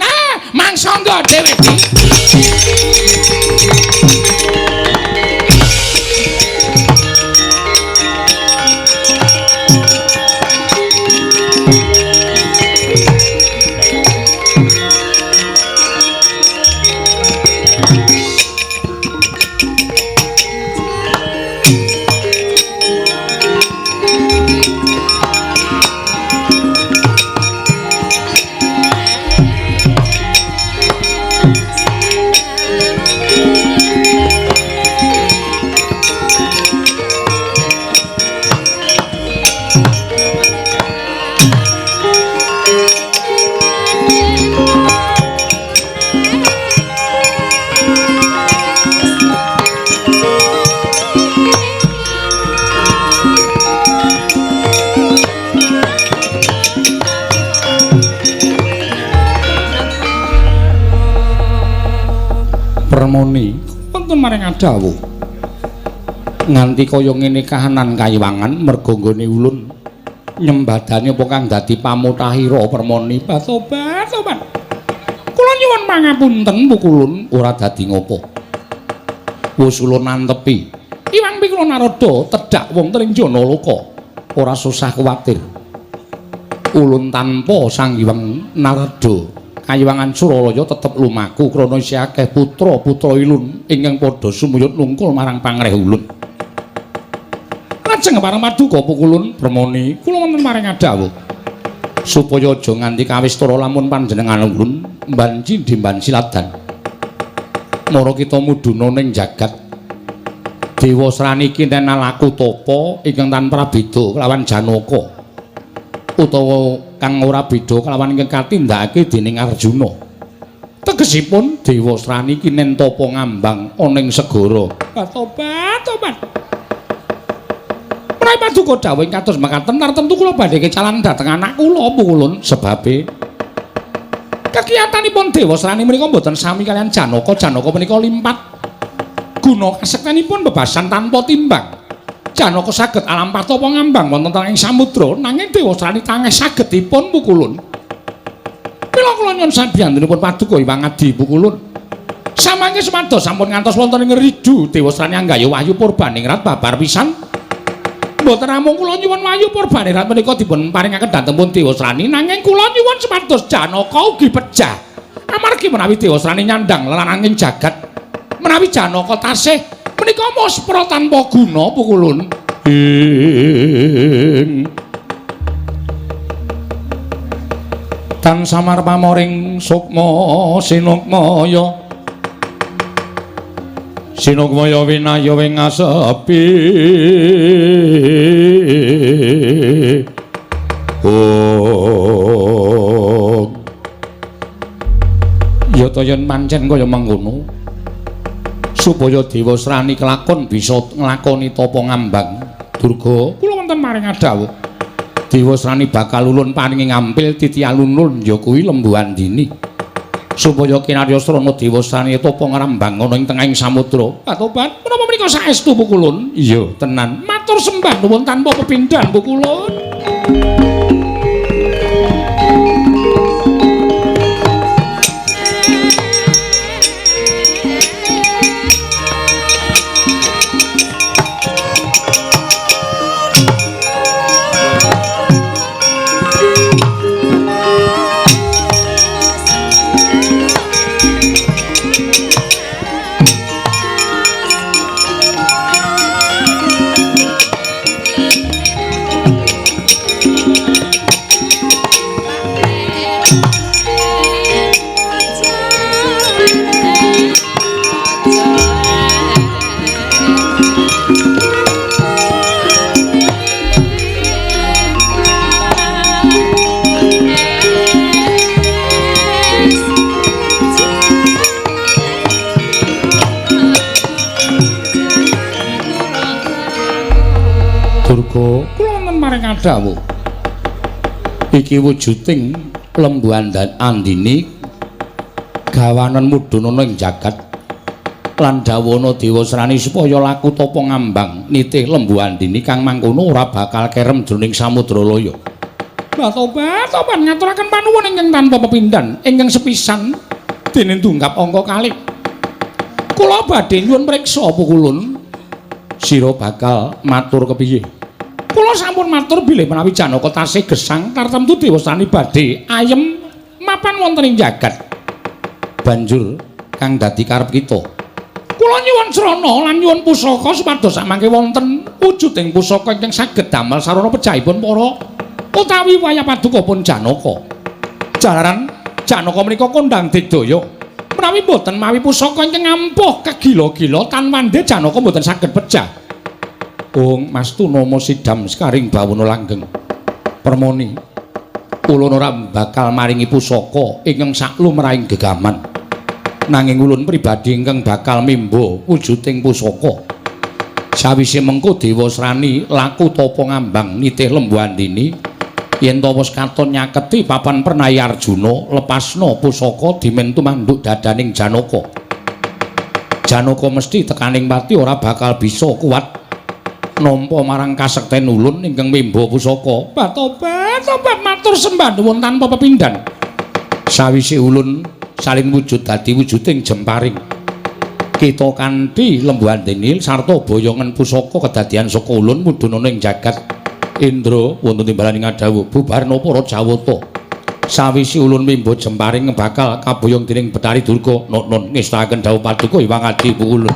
mangsangga dhewe. Permoni wonten maring adawuh nganti kaya ngene kahanan kayiwangan merga nggone ulun nyembadani apa kang dadi pamutahira Permoni. Tobat tobat kula nyuwun pangapunten pukulun ora dadi ngopo wis ulun nantepi iwang pikula Narada tedhak wonten ing Janaloka ora susah kuwatir ulun tanpa Sang Hyang Narada kayiwangan Suralaya tetep lumaku krana isih akeh putra-putra ilun ingkang padha sumuyut nungkul marang pangreh ulun. Lajeng pareng paduka pukulun Permoni kula wonten maring adawuh supaya aja nganti kawistara lamun panjenengan ulun mbanci dimban siladan. Mara kita mudhuna ning jagat Dewa Srani kinten alaku tapa ingkang tan prabeda kelawan Janaka utawa kang ora beda kelawan ingkang katindakake dening Arjuna. Tegesipun Dewa Srani kinen tapa ngambang ana ing segara. Tobat, tobat. Menawi paduka dawuh ing kados mekaten tartemtu kula badhe kecalan dhateng anak kula pukulun sebabe kekiyatanipun Dewa Srani menika mboten sami kalian Janaka. Janaka menika limpat guna kasektenipun bebasan tanpa timbang. Janaka saged alampah tapa ngambang wonten ing samudra nanging Dewa Srani tangeh saged dipun pukulun. Mila kula nyuwun sabiyantunipun paduka Hyang Adi pukulun. Samangke sumados sampun ngantos wonten ing ridu Dewa Srani anggaya wahyu purbaningrat babar pisan. Mboten namung kula nyuwun wahyu purbaningrat menika dipun paringaken dhateng pun Dewa Srani nanging kula nyuwun supados Janaka ugi pejah. Amargi menawi Dewa Srani nyandang lelananging jagat menawi Janaka tasih menika muspra tanpa guna pukulun. Ing Tan samar pamoring sukma sinukmaya sinukmaya winaya wing asepi. Oh ya ta yen pancen kaya mangkono supaya Dewasrani kelakon bisa nglakoni tapa ngambang. Durga kula wonten maring adhawuh Dewasrani bakal ulun paringi ngampil titi alun-alun ya kuwi Lembu Andini supaya kinarya srana Dewasrani tapa ngrambang ana ing tengahing samudra. Patobat menapa menika saestu pukulun? Iya tenan, matur sembah nuwun tanpa pepindhan pukulun. Durga kula wonten maring adhawuh iki wujuding Lembu Andini gawanen mudhun ana ing jagat lan dawana Dewasrani supaya laku tapa ngambang nitih Lembu Andini kang mangkono ora bakal kerem jroning samudra laya. Tobat tobat ngaturaken panuwun ingkang tanpa pepindhan ingkang sepisan dene tunggap angka kalih. Kula badhe nyuwun priksa pukulun sira bakal matur kepiye? Kula sampun matur bilih menawi Janaka tasih gesang tartemtu Dewasrani badhe ayem mapan wonten ing jagat. Banjur kang dadi karep kita. Kula nyuwun srana lan nyuwun pusaka supados samangke wonten wujuding pusaka ingkang saged damel sarana pejahipun para utawi wayah paduka pun Janaka. Jalaran Janaka menika kondhang digdaya. Menawi mboten mawi pusaka ingkang ampuh kegila-gila tan wande Janaka mboten saged pejah. Ung mastu nama sidam sekaring bawana langgeng. Permoni ulun ora bakal maringi pusaka ingkang saklumrahing gegaman. Nanging ulun pribadi ingkang bakal mimba wujuding pusaka. Sawise mengko Dewasrani laku tapa ngambang nitih Lembu Andini yen ta wis katon nyaketi papan Pernai Arjuna lepasna pusaka dimen tumanduk dadaning Janaka. Janaka mesti tekaning pati ora bakal bisa kuat nampa marang kasekten ulun ingkang mimba pusaka. Tobat tobat matur sembah nuwun tanpa pepindhan. Sawise ulun salin wujud dadi wujuding jemparing kita kanthi Lembu Andini sarta boyongan pusaka kedadian saka ulun mudhun ana ing jagat. Indra wonten timbalan ing adhawuh bubarna para Jawata. Sawise ulun mimba jemparing bakal kaboyong dening Betari Durga. Nun ngestakaken dawuh paduka Hyang Adi ulun.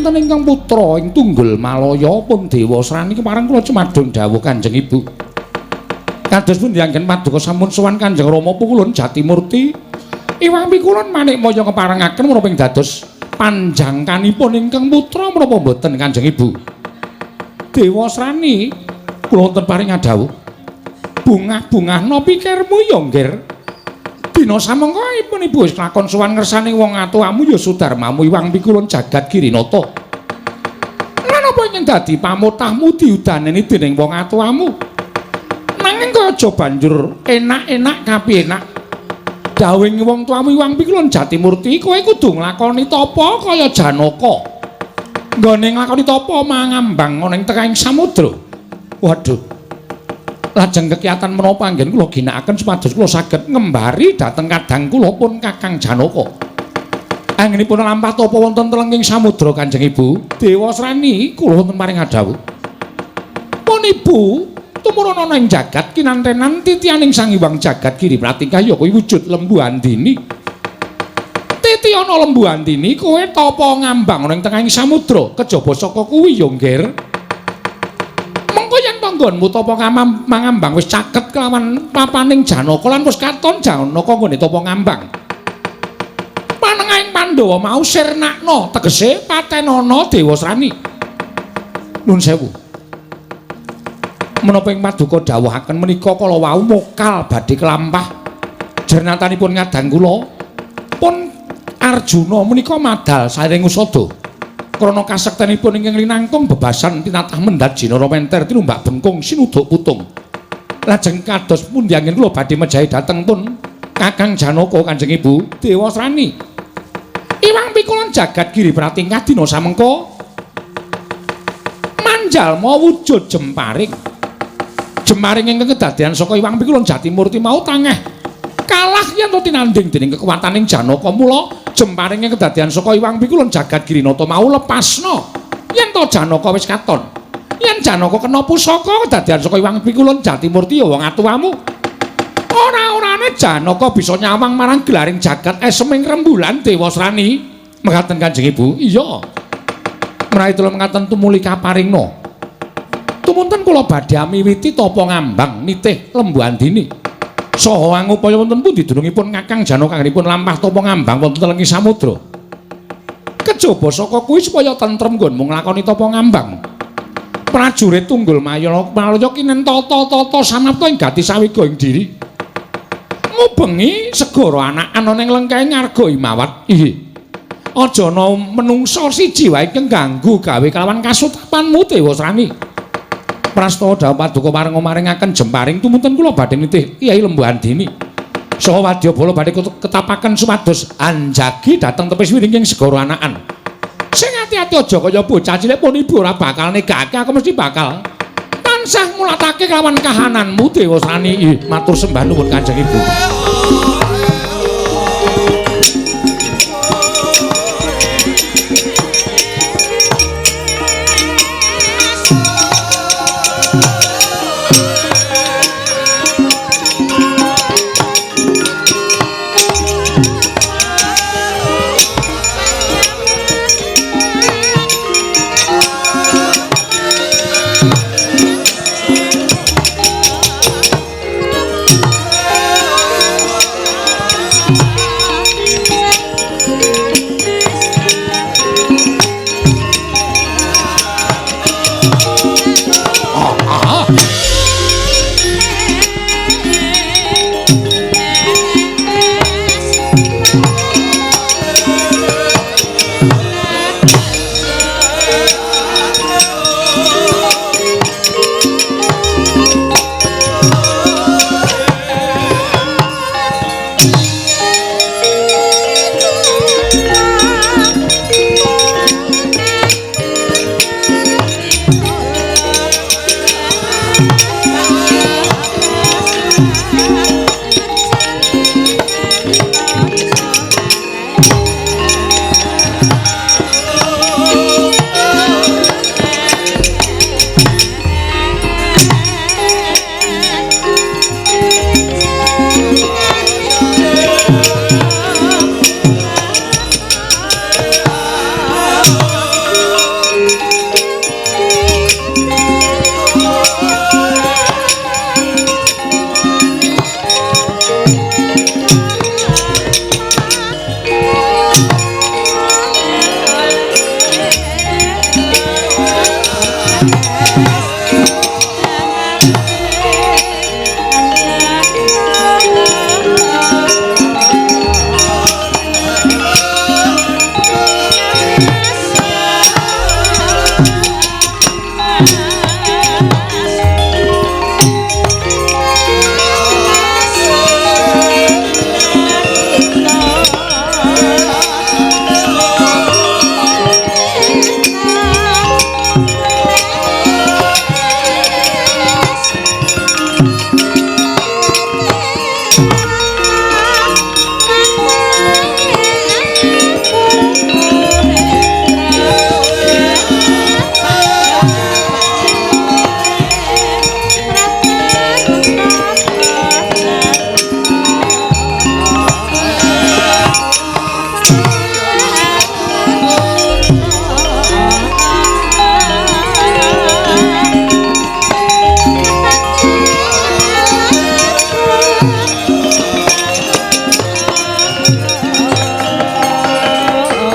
wonten ingkang putra ing Tunggul Malaya pun Dewasrani kepareng kula cumadung dawuh Kanjeng Ibu. Kados pundi anggen paduka sampun sowan Kanjeng Rama Pukulun Jatimurti. Iwang Pikulun manikmaya keparengaken menapa ing dados panjangkanipun ingkang putra menapa mboten Kanjeng Ibu. Dewasrani kula wonten paring dawuh. Bungah-bungahna pikirmu ya, Nggir. Dina samangka ipun ibu wis lakon sowan ngersane wong atuwamu ya Sudarmamu Iwang Pikulun Jagat Girinata. Lan apa ingkang dadi pamotahmu diudaneni dening wong atuwamu? Nanging kaya aja banjur enak-enak kapienak. Dawuhing wong tuamu Iwang Pikulun Jatimurti, kowe kudu nglakoni tapa kaya Janaka. Nggone nglakoni tapa mangambang ana ing tengahing samudra. Waduh. Lajeng kekiatan menapa anggen kula ginakaken supados kula saged ngembari dhateng kadang kula pun Kakang Janaka. Anggenipun lampah tapa wonten telenging samudra Kanjeng Ibu. Dewasrani kula wonten paring dawuh. Pun Ibu tumurun ana ing jagat kinantenan titianing Sang Hyang Jagat Giri Pratingkah ya kuwi wujud Lembu Andini. Titi ana Lembu Andini kowe tapa ngambang ana ing tengahing samudra kejaba saka kuwi ya, Nggir. Yen panggonmu tapa mangambang wis caket kelawan papaning Janaka lan wis katon Janaka nggone tapa ngambang. Panengahing Pandhawa mau sirnakna tegese patenana Dewasrani. Nuwun sewu. Menapa ing paduka dawuhaken menika kala wau mokal badhe kelampah jernatanipun ngadang kula pun Arjuna menika madal saring usada. Krana kasektenipun ingkang linangkung bebasan tinatah mendhat jinara menter tinumbak bengkung sinuduk putung. Lajeng kados pundi anggen kula badhe mejahi dhateng pun Kakang Janaka Kanjeng Ibu Dewasrani. Iwang Pikulun Jagat Giri Pratingkah dina samengko manjalma wujud jemparing. Jemparing ingkang kedadean saka Iwang Pikulun Jatimurti mau tangeh kalah yen to tinandhing dening kekuwataning Janaka. Mula jemparinge kedadean saka Iwang Pikulun Jagat Girinata mau lepasna yen to Janaka wis katon. Yen Janaka kena pusaka kedadean saka Iwang Pikulun Jatimurti ya wong atuwamu. Ora-orane Janaka bisa nyawang marang gelaring jagat eseming rembulan Dewasrani. Mekaten Kanjeng Ibu. Iya. Menawi tulung mekaten tumuli kaparingna. Tumunten kula badhe miwiti tapa ngambang nitih Lembu Andini. Saha angupaya wonten pundi dunungipun Kakang Janaka anggenipun lampah tapa ngambang wonten telenging samudra. Kejaba saka kuwi supaya tentrem nggonmu nglakoni tapa ngambang. Prajurit Tunggul Malaya kinen tata-tata samapta ing gati sawiga ing diri. Ngubengi segara anakan ana ing lengkahe ngarga imawat. Ih. Aja ana menungsa siji wae ingkang ganggu gawe kalawan kasutapanmu Dewasrani. Prastawa dawuh paduka parenga maringaken jemparing tumunten kula badhe nitih Kyai Lembu Andini. Saha wadyabala badhe ketapaken supados anjagi dhateng tepis wiringing segara anakan. Sing ati-ati aja kaya bocah cilik pun ibu ora bakal negake aku mesti bakal tansah ngulatake kelawan kahananmu Dewasrani. Matur sembah nuwun Kanjeng Ibu.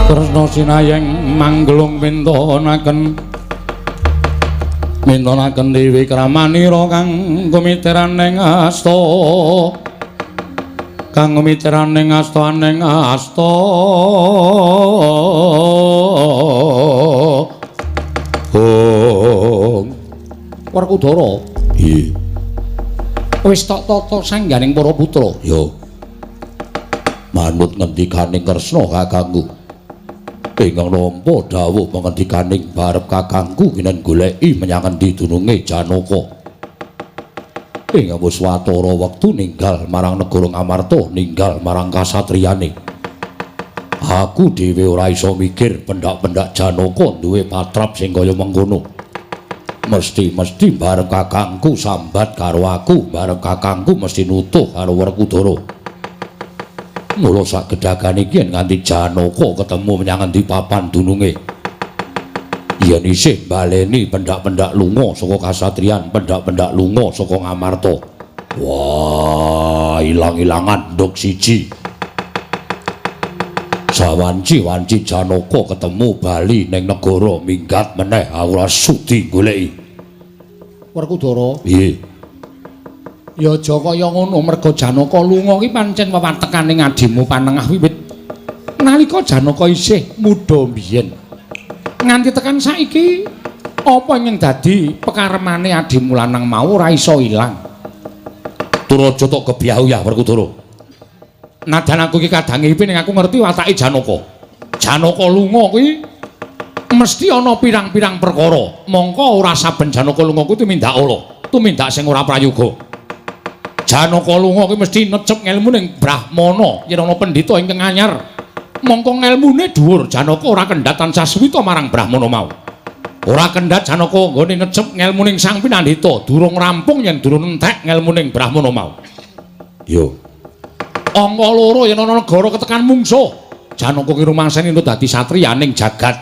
Kresna sinayeng manggelung mintonaken mintonaken dewi kramanira kang kumiteran ing asta kang kumiteran ing asta ning asta. Hong Werkudara, iya wis tok tata sangganing para putra. Ya manut ngendikaning Kresna kakangku ingkang nampa dawuh pangendikaning barep kakangku kinen goleki menyang endi dununge Janaka ingkang wis watara wektu ninggal marang negara Ngamarta, ninggal marang kasatriyane. Aku dhewe ora iso mikir pendak-pendak Janaka duwe patrap sing kaya mengkono. Mesti-mesti barep kakangku sambat karo aku, barep kakangku mesti nutuh karo Werkudara. Mula sak gedhagan iki yen nganti Janaka ketemu menyang endi papan dununge, yen isih baleni pendak-pendak lunga saka kasatriyan, pendak-pendak lunga saka Ngamarta. Wah, ilang-ilangan nduk siji. Sawanci-wanci Janaka ketemu bali ning negara minggat meneh, aku ora sudi goleki. Werkudara, piye? Ya aja kaya ngono, merga Janaka lunga ki pancen wewatekane adimu panengah wiwit nalika Janaka isih muda mbiyen. Nganti tekan saiki apa ingkang dadi pekaremane adimu lanang mau ora iso ilang. Tur aja tok kebyah-uyah Werkudara. Nadan aku iki kadange ipin ning aku ngerti watake Janaka. Janaka lunga kuwi mesti ana pirang-pirang perkara. Mongko ora saben Janaka lunga kuwi tumindak ala, tumindak sing ora prayoga. Janaka lunga kuwi mesti necep ngelmu ning Brahmana yen ana pendhita ingkang anyar. Mongko ngelmune dhuwur, Janaka ora kendhat tansah suwita marang Brahmana mau. Ora kendhat Janaka nggone necep ngelmu ning Sang Pinandita, durung rampung yen durung entek ngelmu ning Brahmana mau. Yo. Angka loro yen ana negara ketekan mungsuh, Janaka ki rumangsane entuk dadi satriya ning jagat.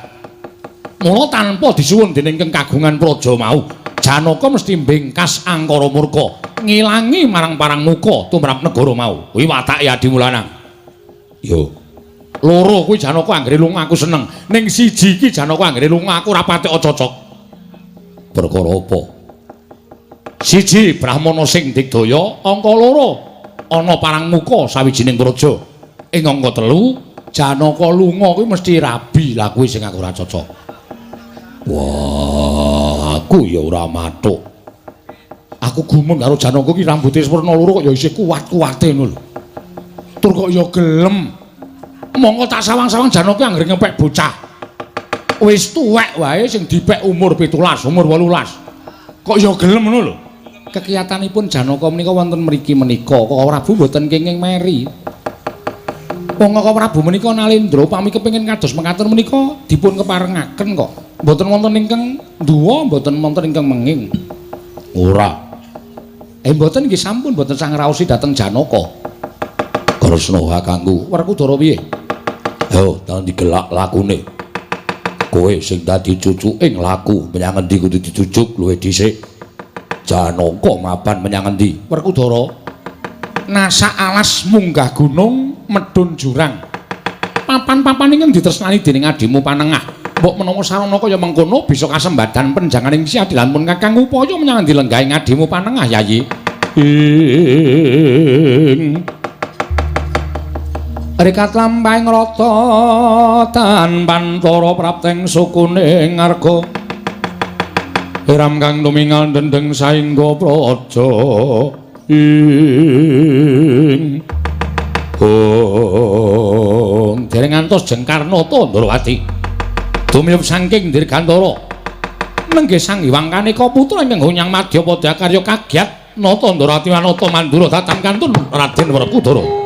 Mula tanpa disuwun dening ingkang kagungan praja mau, Janaka mesti mbingkas angkara murka, ngilangi marang parang muka tumrap negara mau. Kuwi watake adimu lanang. Yo. Loro kuwi Janaka anggere lunga aku seneng. Ning siji iki Janaka anggere lunga aku ora patek cocok. Perkara apa? Siji Brahmana sing digdaya, angka loro ana parang muka sawijining praja. Ing angka telu Janaka lunga kuwi mesti rabi. Lah kuwi sing aku ora cocok. Wah, aku ya ora mathuk. Aku gumun karo Janaka ki rambute werna loro kok ya isih kuat-kuate ngono lho. Tur kok ya gelem. Mongko tak sawang-sawang Janaka anggere ngepek bocah. Wis tuwek wae sing dipek umur 17, umur 18. Kok ya gelem ngono lho. Kekiyatanipun Janaka menika wonten mriki menika, kok Prabu mboten kenging meri. Wong kok Prabu menika nalendra upami kepengin kados mekaten menika dipun keparengaken kok. Mboten wonten ingkang duwa, mboten wonten ingkang menging. Ora. Mboten nggih sampun mboten sang raosi dhateng Janaka. Kresna kakangku, Werkudara piye? Yo, tang digelak lakune. Kowe sing dadi cucuke nglaku menyang endi kudu dijujuk luwih dhisik. Janaka mapan menyang endi? Werkudara nasak alas munggah gunung medhun jurang. Papan-papan ingkang ditresnani dening adimu panengah. Mbok menawa sarana kaya mengkono bisa kasembadan penjanganing si adilan pun kakang upaya menyang endi lenggahing adimu panengah Yayi. Ing Rikat lampahing rata tanpantara prapteng sukune ngarga Iram kang tumingal dendeng saengga praja ing Hong dereng ngantos jengkar nata Ndrawati dumiyup saking Dirgantara nenggih Sang Hyang Kaneka putra ingkang hunyang madyapada karya kagyat nata Ndrawati wanata mandura datan kantun Raden Werkudara.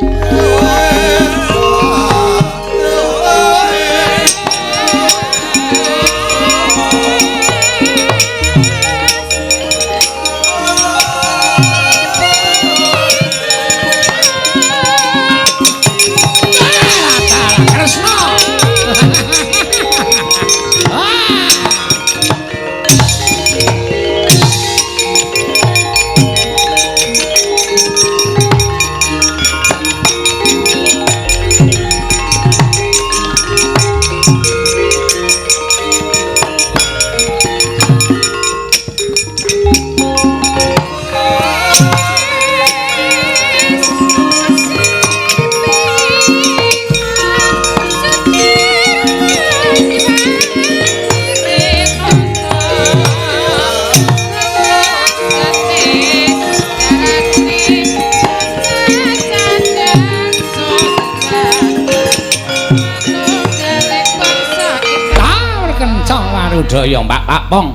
Warudaya, Pak Pak Pong.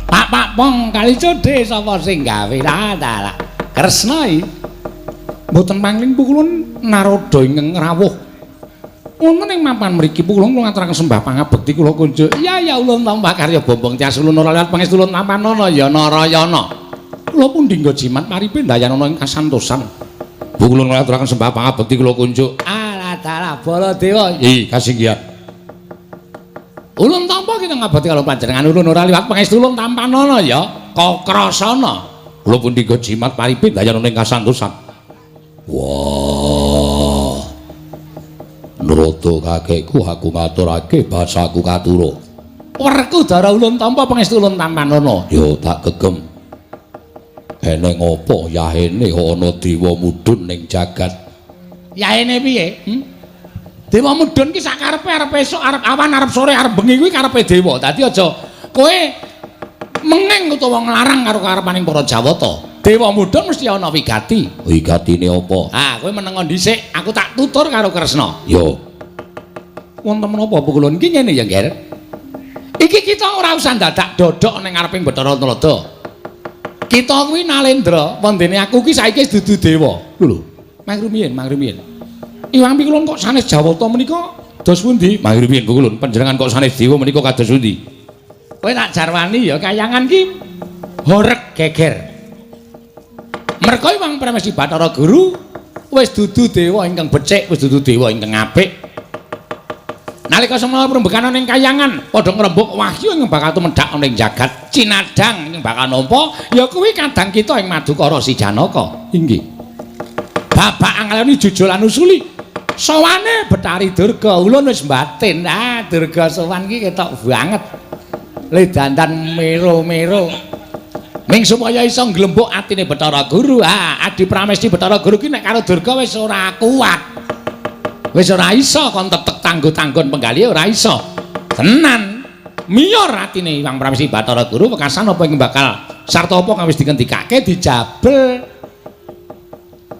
Pak Pak Pong kali codhe sapa sing gawe? Lah dalah. Kresna iki. Mboten pangling pukulun Narada ingkang rawuh. Wonten ing mapan mriki pukulun kula ngaturaken sembah pangabekti kula kunjuk. Iya ya ulun tampa karya bombong tias ulun ora liwat pangestu ulun tampanana ya Narayana. Kula pundi nggo jimat paripe ndayanana ing kasantosan. Pukulun ngaturaken sembah pangabekti kula kunjuk. Alah dalah Baladewa. Ih kasinggihan. Ulun tampa kita ngabekti karo panjenengan ulun ora liwat pangestu ulun tampanana ya Kakrasana. Kula pundi nggo jimat paripe ndayanana ing kasantosan. Wah. Narada kakekku aku ngaturake basaku katura. Werkudara ulun tampa pangestu ulun tampanana. Ya tak gegem. Eneng apa yahene ana dewa mudhun ning jagat? Yahene piye? Dewa mudhun ki sakarepe arep esuk, arep awan, arep sore, arep bengi kuwi karepe dewa. Dadi aja kowe mengeng utawa nglarang karo karepaning para Jawata. Dewa mudhun mesti ana wigati. Wigatine apa? Ah, kowe menengo dhisik, aku tak tutur karo Kresna. Ya. Wonten menapa pukulun iki ngene ya, Nger? Iki kita ora usah dadak dodok ning ngareping Bathara Narada. Kita kuwi Nalendra, wondene aku ki saiki wis dudu dewa. Lho lho, mang rumiyin, mang rumiyin. Iwang pikulun kok sanes Jawata menika dos pundi? Mang rumiyin pukulun, panjenengan kok sanes dewa menika kados pundi? Kowe tak jarwani ya kayangan ki horeg geger. Merga Iwang Pramesti Bathara Guru wis dudu dewa ingkang becik, wis dudu dewa ingkang apik. Nalika semana prembekan ning kayangan, padha ngrembug wahyu ingkang bakal tumedhak ning jagat cinadhang ingkang bakal nampa ya kuwi kadang kita ing Madukara si Janaka. Inggih. Babak angleni jujulan usuli. Sowane Bathari Durga ulun wis mbatin. Ah, Durga sowan ki ketok banget. Le dandan mero-mero. Ming supaya iso nglembuk atine Bathara Guru. Ah, Adi Pramesti Bathara Guru ki nek karo Durga wis ora kuat. Wis ora iso kon tetek tanggo-tanggon penggalih ora iso. Tenan. Miyor atine Iwang Pramesti Bathara Guru wekasan apa ing bakal sarta apa kang wis dikendikake dijabel.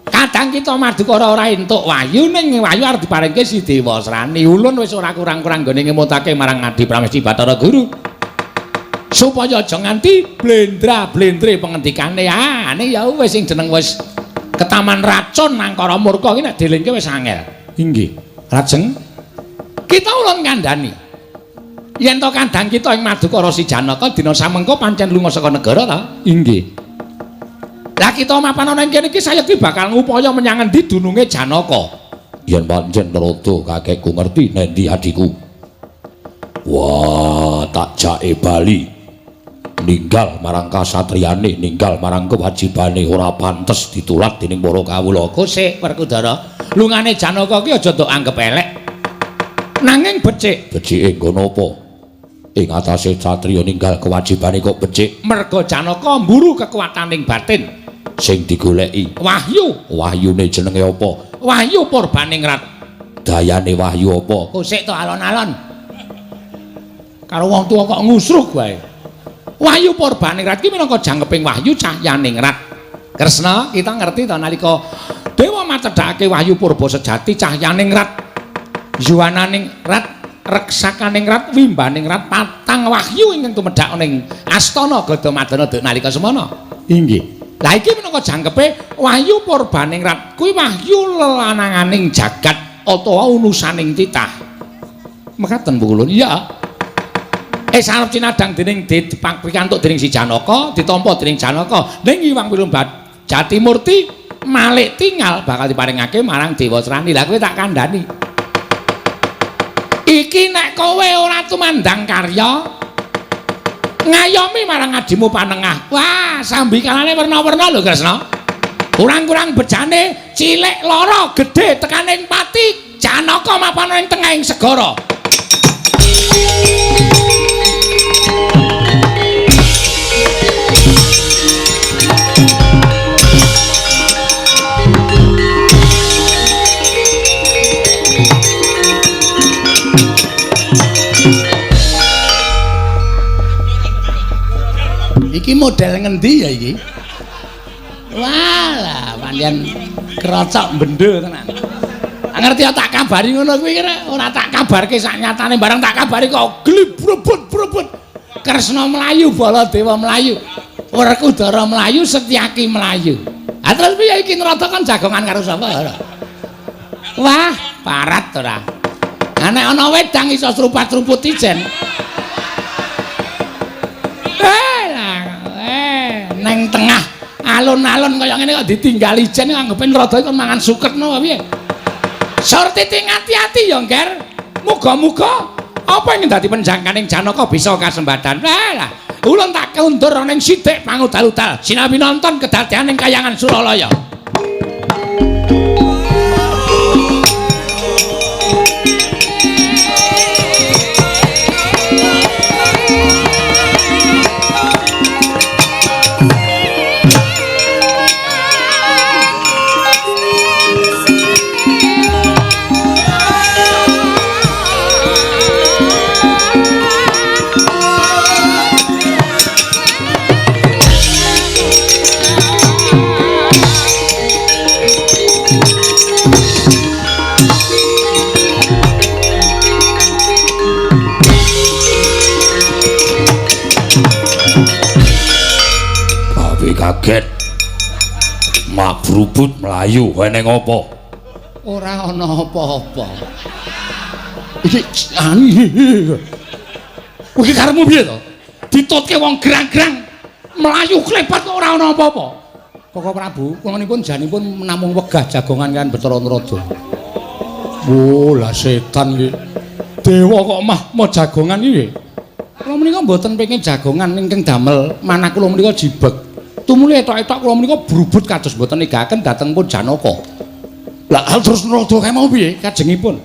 Kadang kita Madukara ora entuk wahyu ning wahyu arep diparingke si Dewa Srani. Ulun wis ora kurang-kurang nggone ngemutake marang Adi Pramesti Bathara Guru. Supaya aja nganti blendra-blendre pengendikane. Ah, ane ya wis sing jeneng wis ketaman racun angkara murka iki nek dilingke wis angel. Inggih. Lajeng kita ulun kandhani. Yen to kandhang kita ing Madukara si Janaka dina samengko pancen lunga saka negara ta? Inggih. Lah kita mapan ana ing kene iki sayekti bakal ngupaya menyang endi dununge Janaka. Yen pancen Narada kakekku ngerti nendi adhiku. Wah, tak jake bali. Ninggal marang kasatriyane, ninggal marang kewajibane ora pantes ditulat dening para kawula. Kosik Werkudara, lungane Janaka ki aja ndok anggep elek. Nanging becik. Becike nggo napa? Ing atase satriya ninggal kewajibane kok becik? Merga Janaka mburu kekuataning batin. Sing digoleki wahyu. Wahyune jenenge apa? Wahyu Purbaningrat. Dayane wahyu apa? Kosik to alon-alon. Karo wong tuwa kok ngusruk wae. Wahyu Purbaningrat ki minangka jangkeping wahyu cahyaningrat. Kresna, kita ngerti to nalika dewa macedhake wahyu purba sejati cahyaningrat, yuwananingrat, reksakaningrat, wimbaningrat, patang wahyu ingkang tumedhak ning astana Gadamadana nalika semana. Inggih. Lah iki minangka jangkepe wahyu Purbaningrat kuwi wahyu lelananganing jagat utawa unusaning titah. Mekaten pukulun. Iya. Sarep cinadhang dening pikantuk dening si Janaka, ditampa dening Janaka. Ning Iwang Pilumbat Jatimurti malik tingal bakal diparingake marang Dewa Srani. Lah kowe tak kandhani. Iki nek kowe ora tumandang karya ngayomi marang adimu panengah. Wah, sambikalane werna-werna lho Kresna. Kurang-kurang bejane cilik lara gedhe tekaning pati Janaka mapan ing tengahing segara. Iki model ngendi ya iki? Walah, pancen krocok bendo tenan. Ngerti ya tak kabari ngono kuwi ora tak kabarke sak nyatane bareng tak kabari kok glibrebut-brebut. Kresna mlayu, Baladewa mlayu, Werkudara mlayu, Setyaki mlayu. Ha terus piye iki Narada kan jagongan karo sapa ora? Wah, parat ora. Ha nek ana wedang iso srupat-sruput ijen. Neng tengah alun-alun kaya ngene kok ditinggal ijen anggepe Narada kon mangan suket no piye? Surtiti ngati-ati ya, Ngger. Muga-muga apa ingin dadi penjangkaning Janaka bisa kasembadan. Lah, ulun tak kundur ning sithik pangudal-udal sinawi nonton kedadean ing kayangan Suralaya. Kaget mak brubut mlayu eneng apa? Ora ana apa-apa. Iki kuwi karepmu piye to? Ditutke wong gerang-gerang mlayu klepat kok ora ana apa-apa. Koko Prabu, kula nipun janipun namung wegah jagongan kan Bathara Narada. Oh, lah setan iki. Dewa kok mah mau jagongan iki. Kula menika mboten pengin jagongan ingkang damel manah kula menika jibeg. Tumuli etok-etok kula menika brubut kados mboten negaken dhateng pun Janaka. Lah terus Narada kae mau piye kajengipun?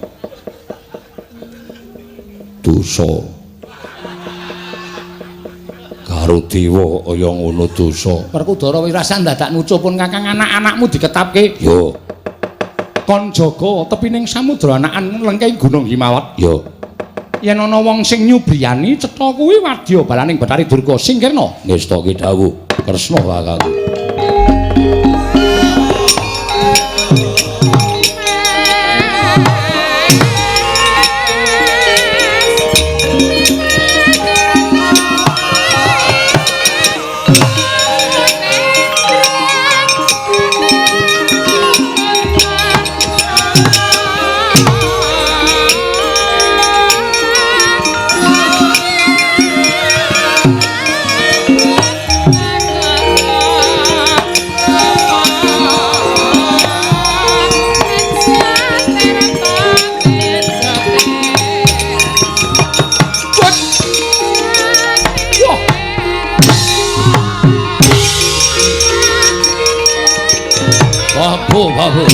Dosa. Karo dewa kaya ngono dosa. Werkudara wis rasa ndadak nucu pun Kakang anak-anakmu diketapke. Yo. Kon jaga tepining samudra anakan lengkeng Gunung Himawat. Yo. Yen ana wong sing nyubriyani cetha kuwi wadya balaning Bathari Durga singkirna. Ngestake dawuh Kresna kakangku. Babu.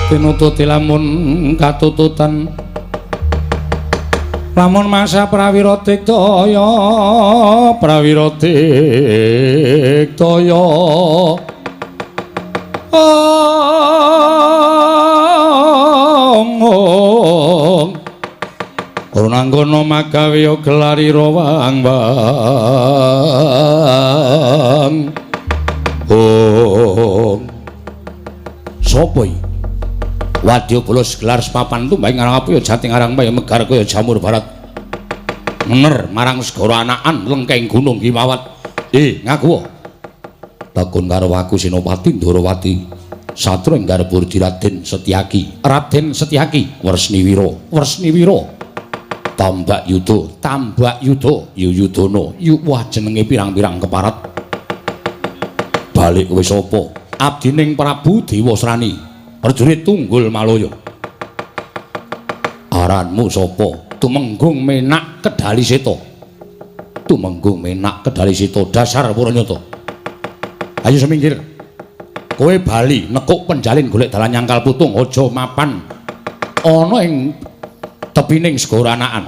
Tinututi lamun katututan lamun masa prawira diktaya prawira diktaya ong ora magawe gelari rawang wang ong sapa iki? Wadya bala gelar sepapan tumbang ngarang apa ya jati ngarang bae megar kaya jamur barat mener marang segara anakan lengkeng gunung Himawat. Ngaku takon karo aku Senopati Ndorowati satru ing garburdi Raden Setyaki Raden Setyaki Wresniwira Wresniwira Tambak Yuda Tambak Yuda Yuyudana yu wah jenenge pirang-pirang keparat balik kowe sapa abdining Prabu Dewasrani prajurit Tunggul Malaya. Aranmu sapa? Tumenggung Menak Kedali Seta. Tumenggung Menak Kedali Seta dasar Puranyata. Ayo semingkir. Kowe bali nekuk penjalin golek dalan nyangkal putung aja mapan ana ing tepining segara anakan.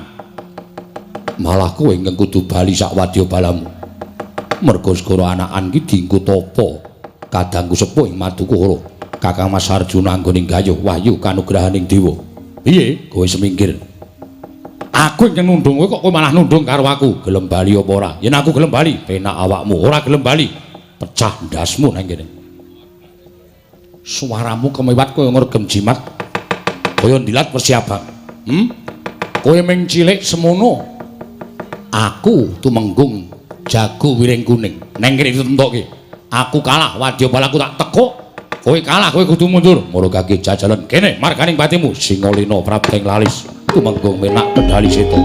Malah kowe ingkang kudu bali sak wadya balamu. Merga segara anakan ki dienggo tapa kadangku sepuh ing Madukara. Kakang Mas Arjuna anggone gayuh wahyu kanugrahaning dewa. Piye? Kowe semingkir. Aku ingkang nundung kowe kok kowe malah nundung karo aku. Gelem bali apa ora? Yen aku gelem bali, penak awakmu. Ora gelem bali, pecah ndasmu nang kene. Suaramu kemiwat kaya ngregem jimat. Kaya ndilat wesi abang. Kowe ming cilik semono. Aku tumenggung jago wiring kuning. Neng kene ditentokke. Aku kalah, wadyabala aku tak tekuk. Kowe kalah, kowe kudu mundur. Murugake jajalan kene marganing patimu Singalena Prabdeng Lalis tumenggung Menak Kendali Seta.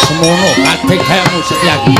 Semono kabeh gayamu Setyaki.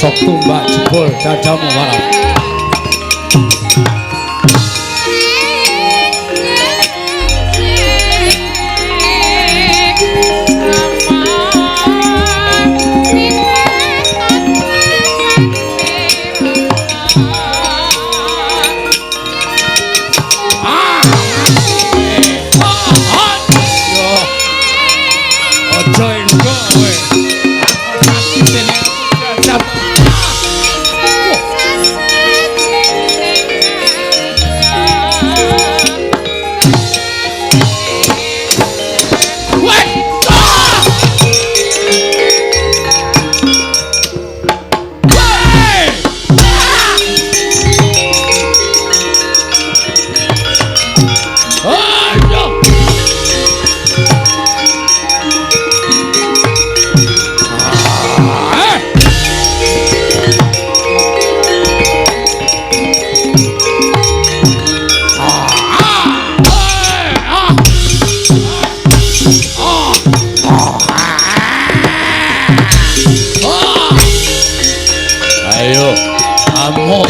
Sok tumbak jebol dadamu warang. Ayo, amuk.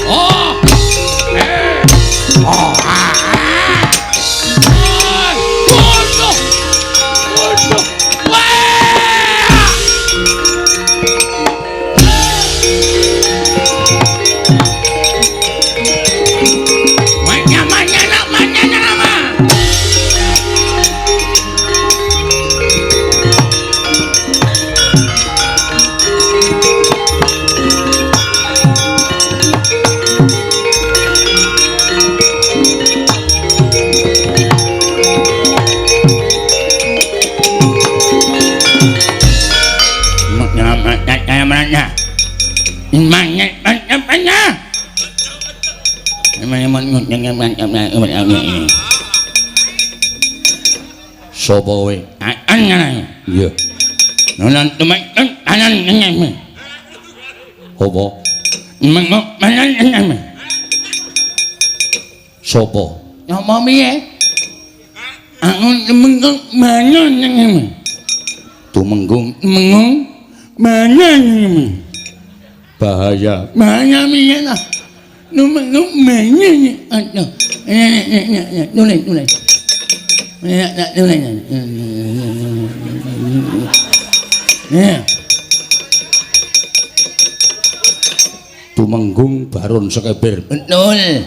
Oh. Oh. Waduh. Waduh. Wah. Sapa kowe? Iya. Apa? Sapa? Nyapa piye? Aku tumenggung mangan. Tumenggung mengung mangan. Bahaya. Bahaya piye ta? Tumenggung mangan. Aduh. Nulis, nulis. Tumenggung Baron Sekeber. Betul.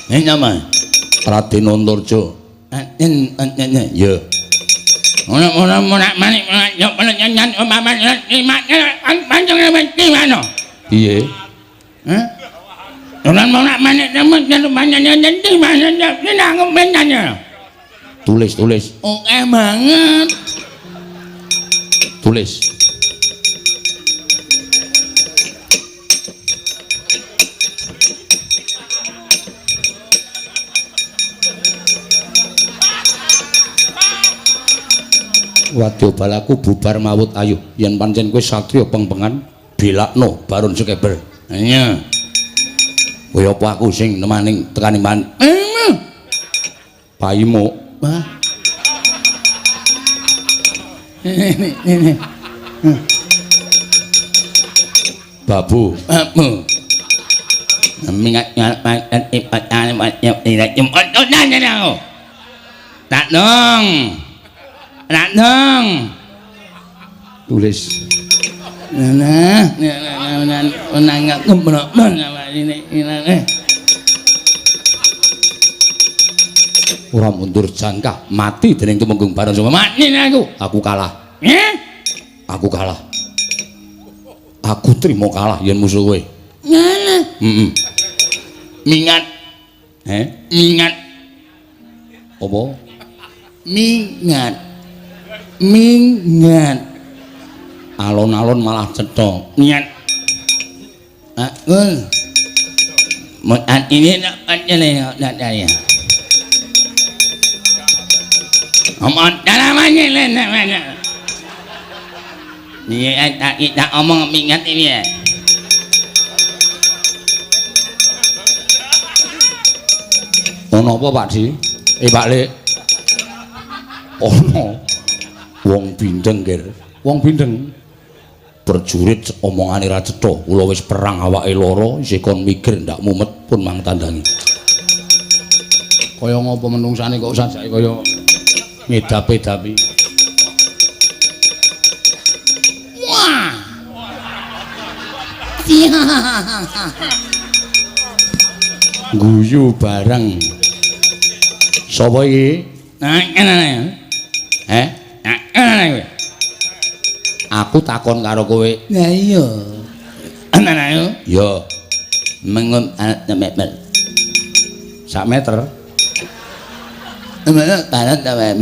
Ini nama Raden Antarja. Ya. Piye? Hah? Tulis, tulis. Oke banget. Tulis. Wadya balaku bubar mawut ayo. Yen pancen kowe satriya pengpengan, belakno Baron Sekeber. Iya. Kowe apa aku sing nemaning tekani man? Paimo. Wah. Babu. Babu. Tak dong. Tak dong. Tulis. Nah, ora mundur jangkah mati dening Tumenggung Baron Suma. Mati aku. Aku kalah. Eh? Aku kalah. Aku trimo kalah yen musuh kowe. Ngalah. Heeh. Mingat. Heh? Mingat. Apa? Mingat. Mingat. Alon-alon malah cetha. Mingat. Aku. Mutat ini nak panjang nak daya. Omong dalamane lene. Iya tak kita omong mingat ini ya. Ono apa Pak Di? Pak Lek. Ono wong bindeng, Ger. Wong bindeng. Prajurit omongane ra cetha. Kula wis perang awake lara, isih kon mikir ndak mumet pun mang tandangi. Kaya ngopo menungsane kok sajake kaya ngedapi-dapi. Wah. Guyu bareng. Sapa iki? Heh? Aku takon karo kowe. Lah iya. Ana Ya. Mengun meter. Sak meter. Meter.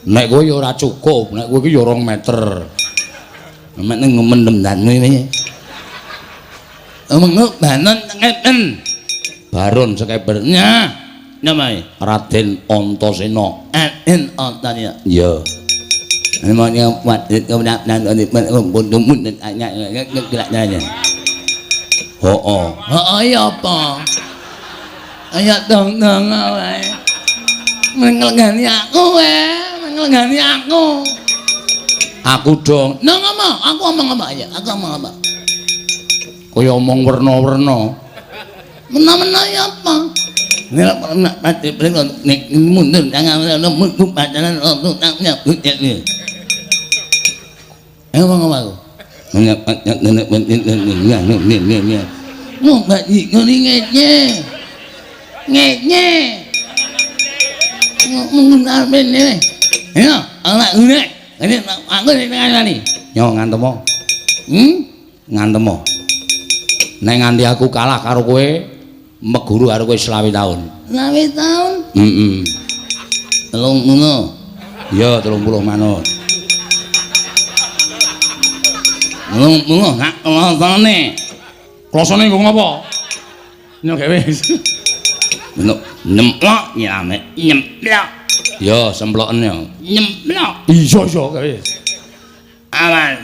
Nek kowe ya ora cukup, nek kowe iki ya 2 meter. Nek ngomendem dan ini. Mengut banon ngeten. Baron Sekeber. Ya. Namae Raden Antasena. Raden Antasena. Iya. Heeh. Heeh ya apa? Ayo dong-dong wae. Menglegani aku wae, menglegani aku. Aku dong. Nang ngomong, aku ngomong apa ya? Aku ngomong apa? Kaya omong werna-werna. Mena-mena ya apa? Yo ngantemo. Ngantemo. Nek nganti aku kalah karo kowe, meguru karo kowe 20 taun. 20 taun? Heeh. 30. Ya 30 manut. 30 sak klosone. Klosone nggo ngopo? Nyok wis. Nyemplok nyame, nyemplok. Ya semploken ya. Nyemplok. Iya iya wis. Awan.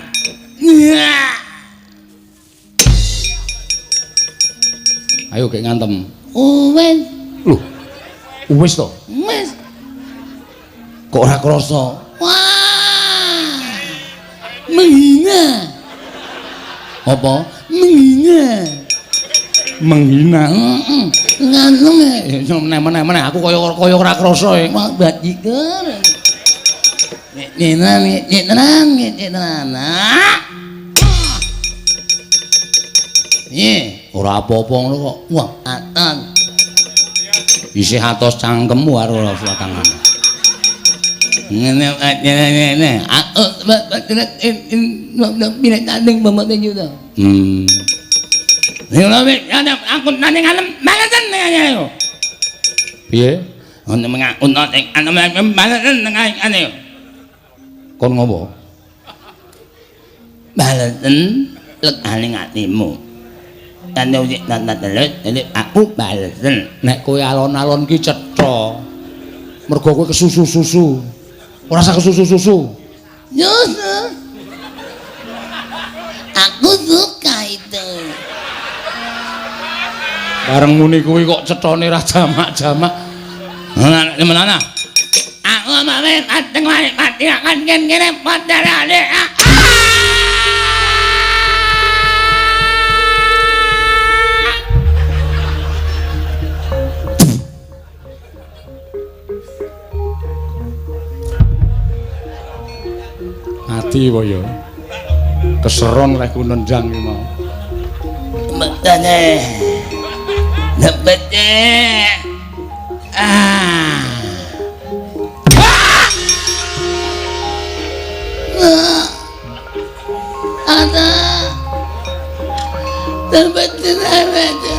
Ayo gek ngantem. Wis. Lho. Wis to? Wis. Kok ora krasa? Wah. Menghina. Apa? Menghina. Menghina. Heeh. Ngantem e. Meneh-meneh aku kaya kaya ora krasa e. Wah bajigur. Nyenan, nyenan. Piye? Ora apa-apa ngono kok. Wah, aton. Isih atos cangkemmu karo tangan. Ngene ngene. Aku Piye? Kon ngopo? Balesen legane atimu. Aku balesen. Nek kowe alon-alon ki cetha. Mergo kowe kesusu-susu. Ora usah kesusu-susu. Susu. Aku suka itu. Bareng muni kuwi kok cethane ra jamak-jamak. Lah, aku mame pateng wae pati akan kene padane. Mati wae ya. Keseron leh ku nendang iki mau. Metane. Lepete. Ah. Ada. Lepete lepete.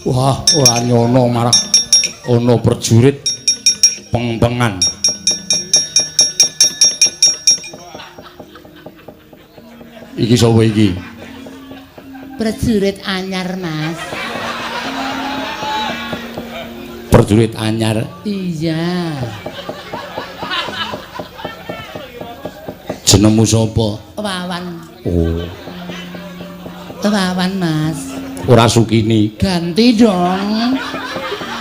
Wah, ora nyono marah ana prajurit pengpengan. Iki sapa iki? Prajurit anyar, Mas. Prajurit anyar? Iya. Jenengmu sapa? Wawan. Oh. Wawan, Mas. Ora Sukini. Ganti dong.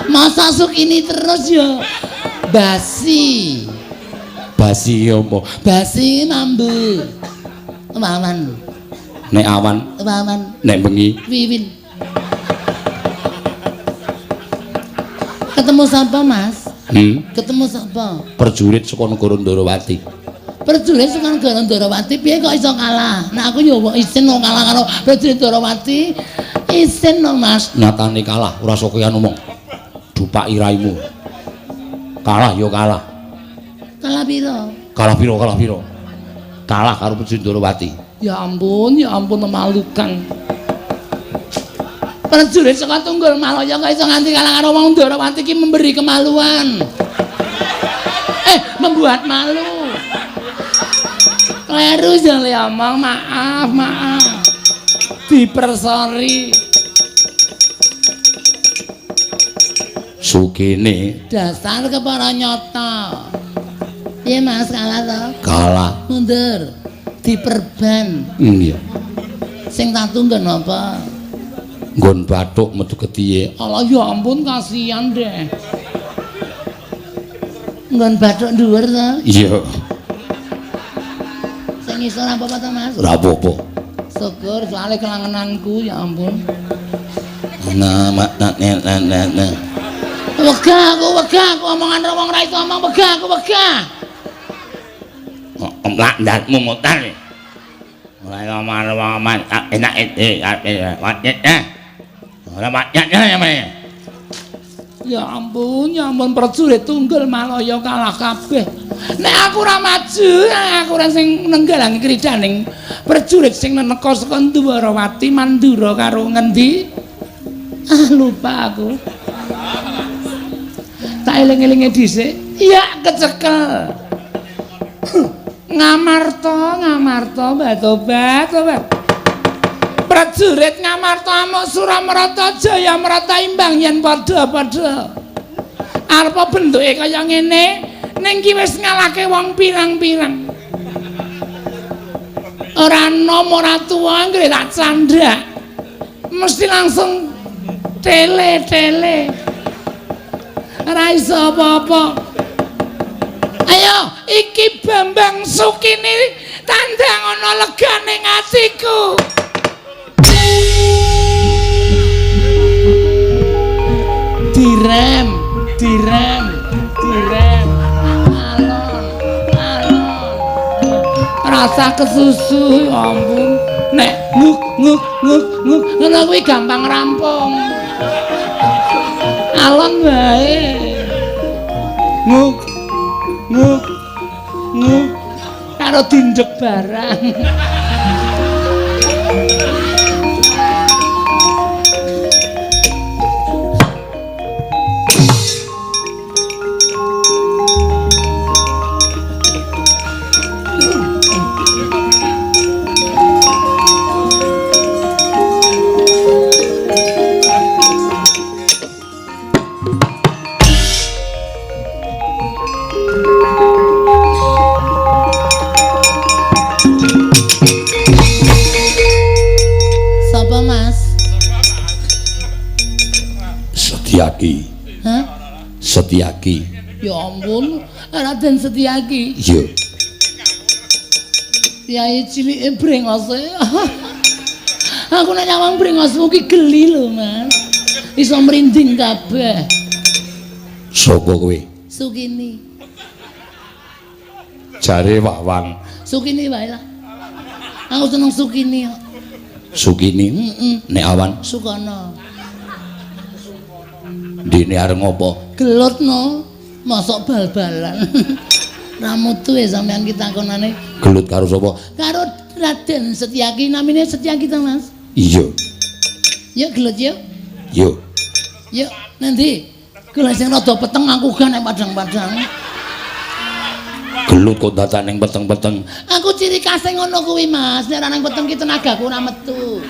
Masa Sukini terus ya? Basi. Basi apa? Basi mambu. Wawan. Nek awan. Wawan. Nek bengi. Wiwin. Ketemu sapa, Mas? Ketemu sapa? Prajurit saka negara Ndorowati. Prajurit saka negara Ndorowati piye kok iso kalah? Nek aku ya isin kok kalah karo prajurit Ndorowati. Isin no, Mas. Nyatane kalah, ora sokean omong. Dupaki raimu. Kalah ya kalah. Kalah pira? Kalah pira? Kalah pira? Kalah karo Putri Ndorowati. Ya ampun memalukan. Prajurit saka Tunggul Malaya kok iso nganti kalah karo wong Ndorowati iki memberi kemaluan. Membuat malu. Kleru jale omong, maaf, maaf. Dipersori. Sukine dasar kepara nyata. Piye Mas kalah to? Kalah. Mundur. Diperban. Iya. Sing tatu nggon apa? Nggon bathuk metu getihe. Allah ya ampun kasihan deh. Nggon bathuk dhuwur to? Iya. Sing iso ora apa-apa to Mas? Ora apa-apa. Syukur soalé kelangenanku ya ampun. Nah, mak nah nah nah nah. Wegah aku omongan karo wong ra iso omong wegah aku wegah. Omlak ndasmu mutar. Ora omong enak ora maknya. Ya ampun prajurit Tunggul Malaya kalah kabeh. Nek aku ora maju, aku ora sing nenggalangi kridaning prajurit sing neneka saka Ndwarawati Mandura karo ngendi? Ah lupa aku. Tak eling-elinge dhisik. Iya kecekel. Ngamarta, Ngamarta, batobat, tobat. Prajurit Ngamarta amuk Suramarata Jayamarata imbang yen padha-padha. Arepa bentuke kaya ngene, ning ki wis ngalahke wong pirang-pirang. Ora nom ora tuwa anggere tak candhak. Mesti langsung tele-tele. Ora iso apa-apa. Ayo, iki Bambang Sukini tandang ana legane atiku. Direm, direm, direm. Alon, alon. Rasa kesusu, ya ampun. Nek nguk nguk nguk nguk ngono kuwi gampang rampung. Alon wae. Nguk nguk nguk karo dindek barang. Setiaki. Hah? Setiaki. Ya ampun, Raden Setiaki. Iya. Yai cilike brengose. Aku nek nyawang brengosmu ki geli lho, Mas. Iso merinding kabeh. Sopo kowe? Sukini. Jare Wawang. Sukini wae lah. Aku seneng Sukini kok. Sukini? Heeh. Nek awan? Sukono. Dene arep ngopo? Gelut no, mosok bal-balan. Ra mutu e sampean ki takonane. Gelut karo sapa? Karo Raden Setiaki, namine Setiaki to, Mas? Iya. Yuk gelut yuk. Yuk. Yuk, nanti. Gelut sing rada peteng aku gak nek padang-padang. Gelut kok dadak ning peteng-peteng. Aku ciri khase ngono kuwi, Mas. Nek ora nang peteng ki tenagaku ora metu.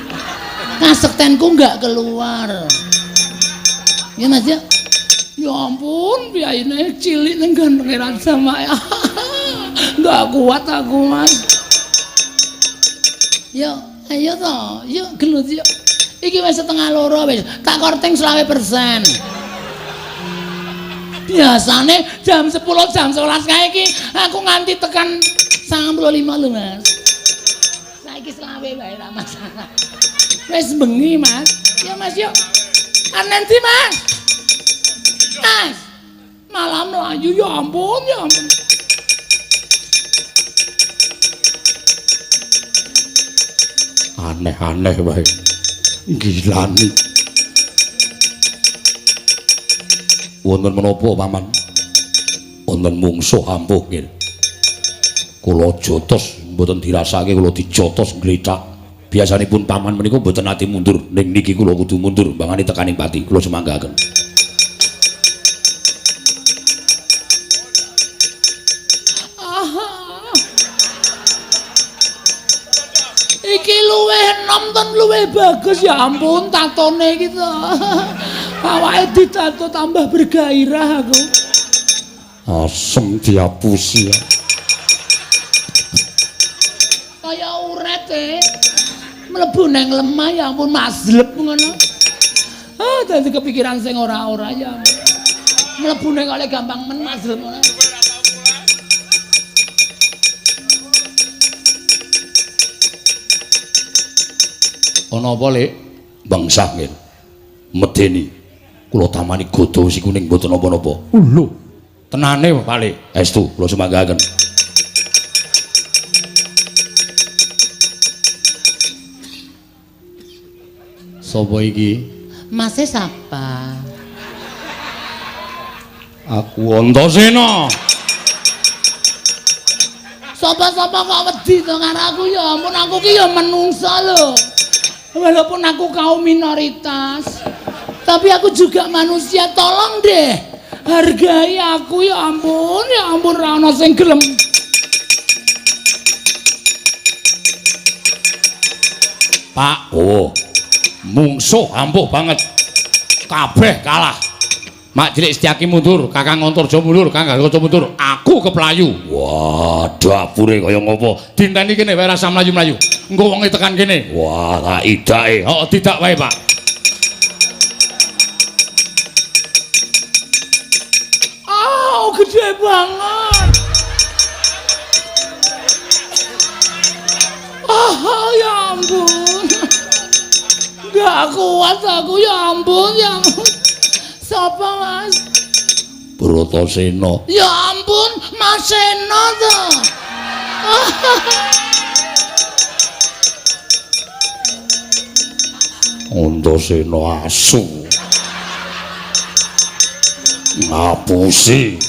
Kasektenku enggak keluar. Ya Mas ya. Ya ampun, biayane cilik ning gantenge Raja Maya. Enggak kuat aku, Mas. Yo, ayo to, yuk gelut yuk. Iki wis 1:30 wis, tak korting 20%. Biasane jam 10, jam 11 kae iki aku nganti tekan 95 lho, Mas. Saiki 25 wae ra masalah. Wis bengi, Mas. Ya Mas yuk. Anen ndi, Mas? Mas. Malah mlayu ya ampun, ya ampun. Aneh-aneh wae. Gilani. Wonten menapa, Paman? Wonten mungsuh ampuh nggih. Kula jotos mboten dirasake kula dijotos nglethak. Biasanipun paman menika mboten nate mundur, ning niki kula kudu mundur mbangane tekaning pati. Kula sumanggaken. Iki luwih enom ten luwih bagus ya ampun tatone iki to. Awake ditato tambah bergairah aku. Asem diapusi. Kaya uret e. Mlebu nang lemah ya ampun mazlep ngono. Ah dadi kepikiran sing ora-ora ya ampun. Mlebu nang kale gampang men mazlep ngono. Ana apa, Lek? Bangsah nggih. Medeni. Kula tamani godha wesi kuning mboten napa-napa. Lho, tenane Pak Lek. Estu kula sumanggaken. Sapa iki? Mase sapa? Aku Antasena. Sapa-sapa kok wedi to karo aku ya ampun aku ki ya menungsa lho. Walaupun aku kaum minoritas, tapi aku juga manusia. Tolong deh, hargai aku ya ampun ra ono sing gelem. Pak, oh, mungsuh ampuh banget. Kabeh kalah. Mak Cilik Setyaki mundur, Kakang Antarja mundur, Kakang Gatot mundur, aku keplayu. Wah, dapure kaya ngopo? Dinteni kene wae rasa mlayu-mlayu. Engko wonge tekan kene. Wah, tak idake. Heeh, tidak wae, Pak. Oh, gede banget. Oh, ya ampun. Gak kuat aku, ya ampun, ya ampun. Sapa, Mas? Bratasena. Ya ampun, Mas Sena to. Antasena asu. Ngapusi.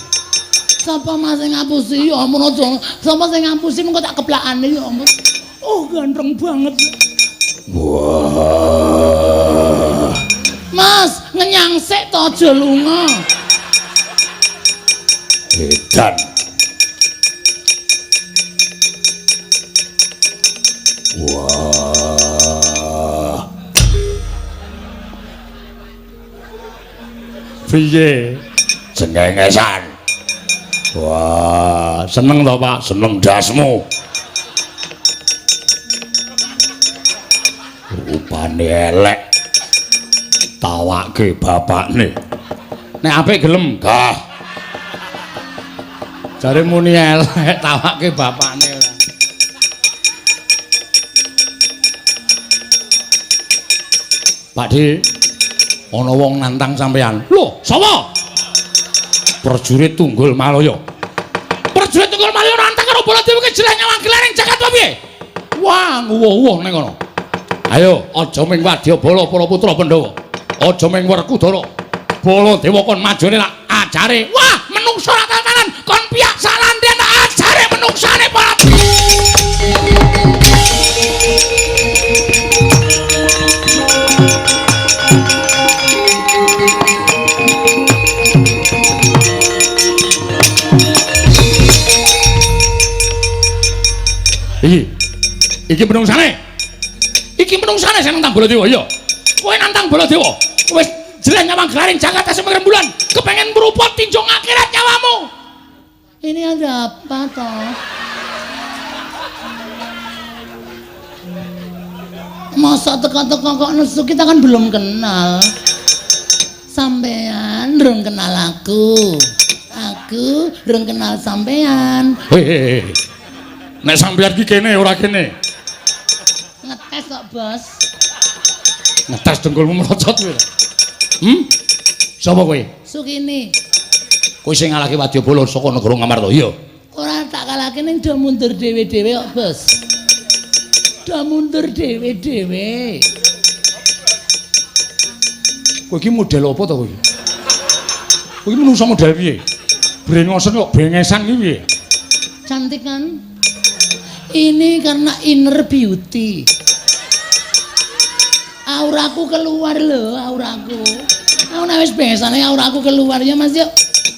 Sapa Mas sing ngapusi? Ya ampun aja. Sapa sing ngapusi mengko tak keplakane ya ampun. Oh, ganteng banget. Wah. Mas, ngenyang sik to aja lunga. Edan. Wah. Piye? Cengengesan. Wah, seneng to, Pak? Seneng dasmu. Rupane elek. Tawake bapakne. Nek apik gelem, gah. Jare muni elek, tawake bapakne. Pak Di, ana wong nantang sampean. Lho, sapa? Prajurit Tunggul Malaya. Prajurit Tunggul Malaya nantang karo Baladewa ki jeleh nyawang gelar ing jagat apa piye? Wah, nguwuh-uwuh ning kono. Ayo, aja ming wadyabala para putra Pandhawa. Aja ming Werkudara. Baladewa kon majone lak ajare. Wah, menungsa ra tatanan, kon piyak salanden ajare menungsane para. Iki. Iki menungsane. Iki menungsane sing nantang Baladewa, iya. Kowe nantang Baladewa. Wis jeleh nyawang gelaring jagat tasih rembulan, kepengen meruput tinjung akhirat nyawamu. Ini ada apa toh? Masa teka-teka kok nesu, kita kan belum kenal. Sampean rung kenal aku. Aku rung kenal sampean. Hehehe. Nek sampean ki kene ora kene. Ngetes kok, Bos. Ngetes dengkulmu melocot kowe. Hmm? Sapa kowe? Sukini. Kowe sing ngalahke Wadyabala saka negara Ngamarta, iya? Ora tak kalahke ning do mundur dhewe-dhewe kok, Bos. Do mundur dhewe-dhewe. Kowe iki model apa to kowe? Kowe iki menungsa model piye? Brengosen kok bengesan iki piye? Cantik kan? Ini karena inner beauty. Auraku keluar lho, auraku. Aku nek wis bengesane auraku keluar ya Mas yuk.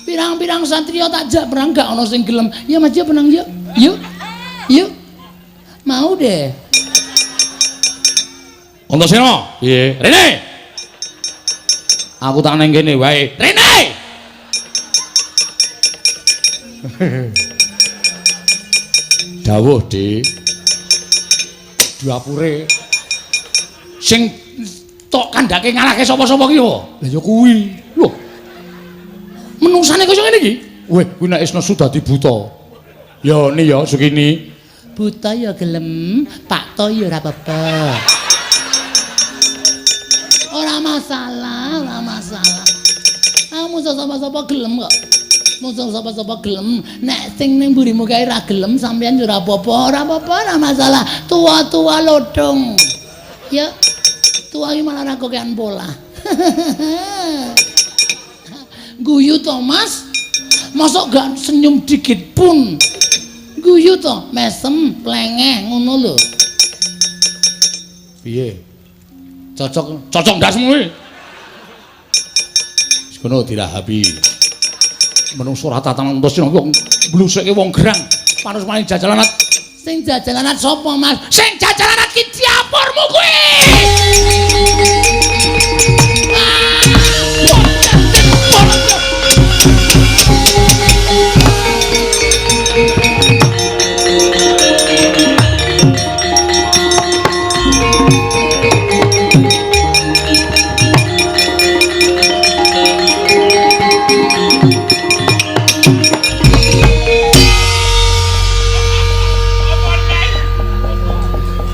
Pirang-pirang satria tak jak perang gak ono sing gelem. Ya Mas yuk menang yuk. Yuk. Yuk. Mau deh. Antasena, piye? Rene. Aku tak nang kene wae. Rene. Dawuh, Dik. Dapure sing tok kandhake ngalahke sapa-sapa ki apa? Lah ya kuwi. Lho. Menungsane kaya ngene iki? Weh, kuwi nek wis nesu dadi buta. Ya ni ya Sukini. Buta ya gelem, Pak To ya ora apa-apa. Ora masalah, ora masalah. Aku musuh sapa-sapa gelem kok. Musuh sapa-sapa gelem. Nek sing ning mburimu kae ora gelem sampeyan ya ora apa-apa, ora apa-apa, ora masalah. Tua-tua lodong. Ya. Tua iki malah ora kokean pola. Guyu to, Mas? Mosok gak senyum dikit pun. Guyu to, mesem, plengeh ngono lho. Piye? Cocok, cocok ndasmu kuwi. Wis kono dirahabi. Menungso ora tatanan Antasena wong blusuke wong gerang. Panus maning jajalanat. Sing jajalanat sapa, Mas? Sing jajalanat ki diapurmu kuwi.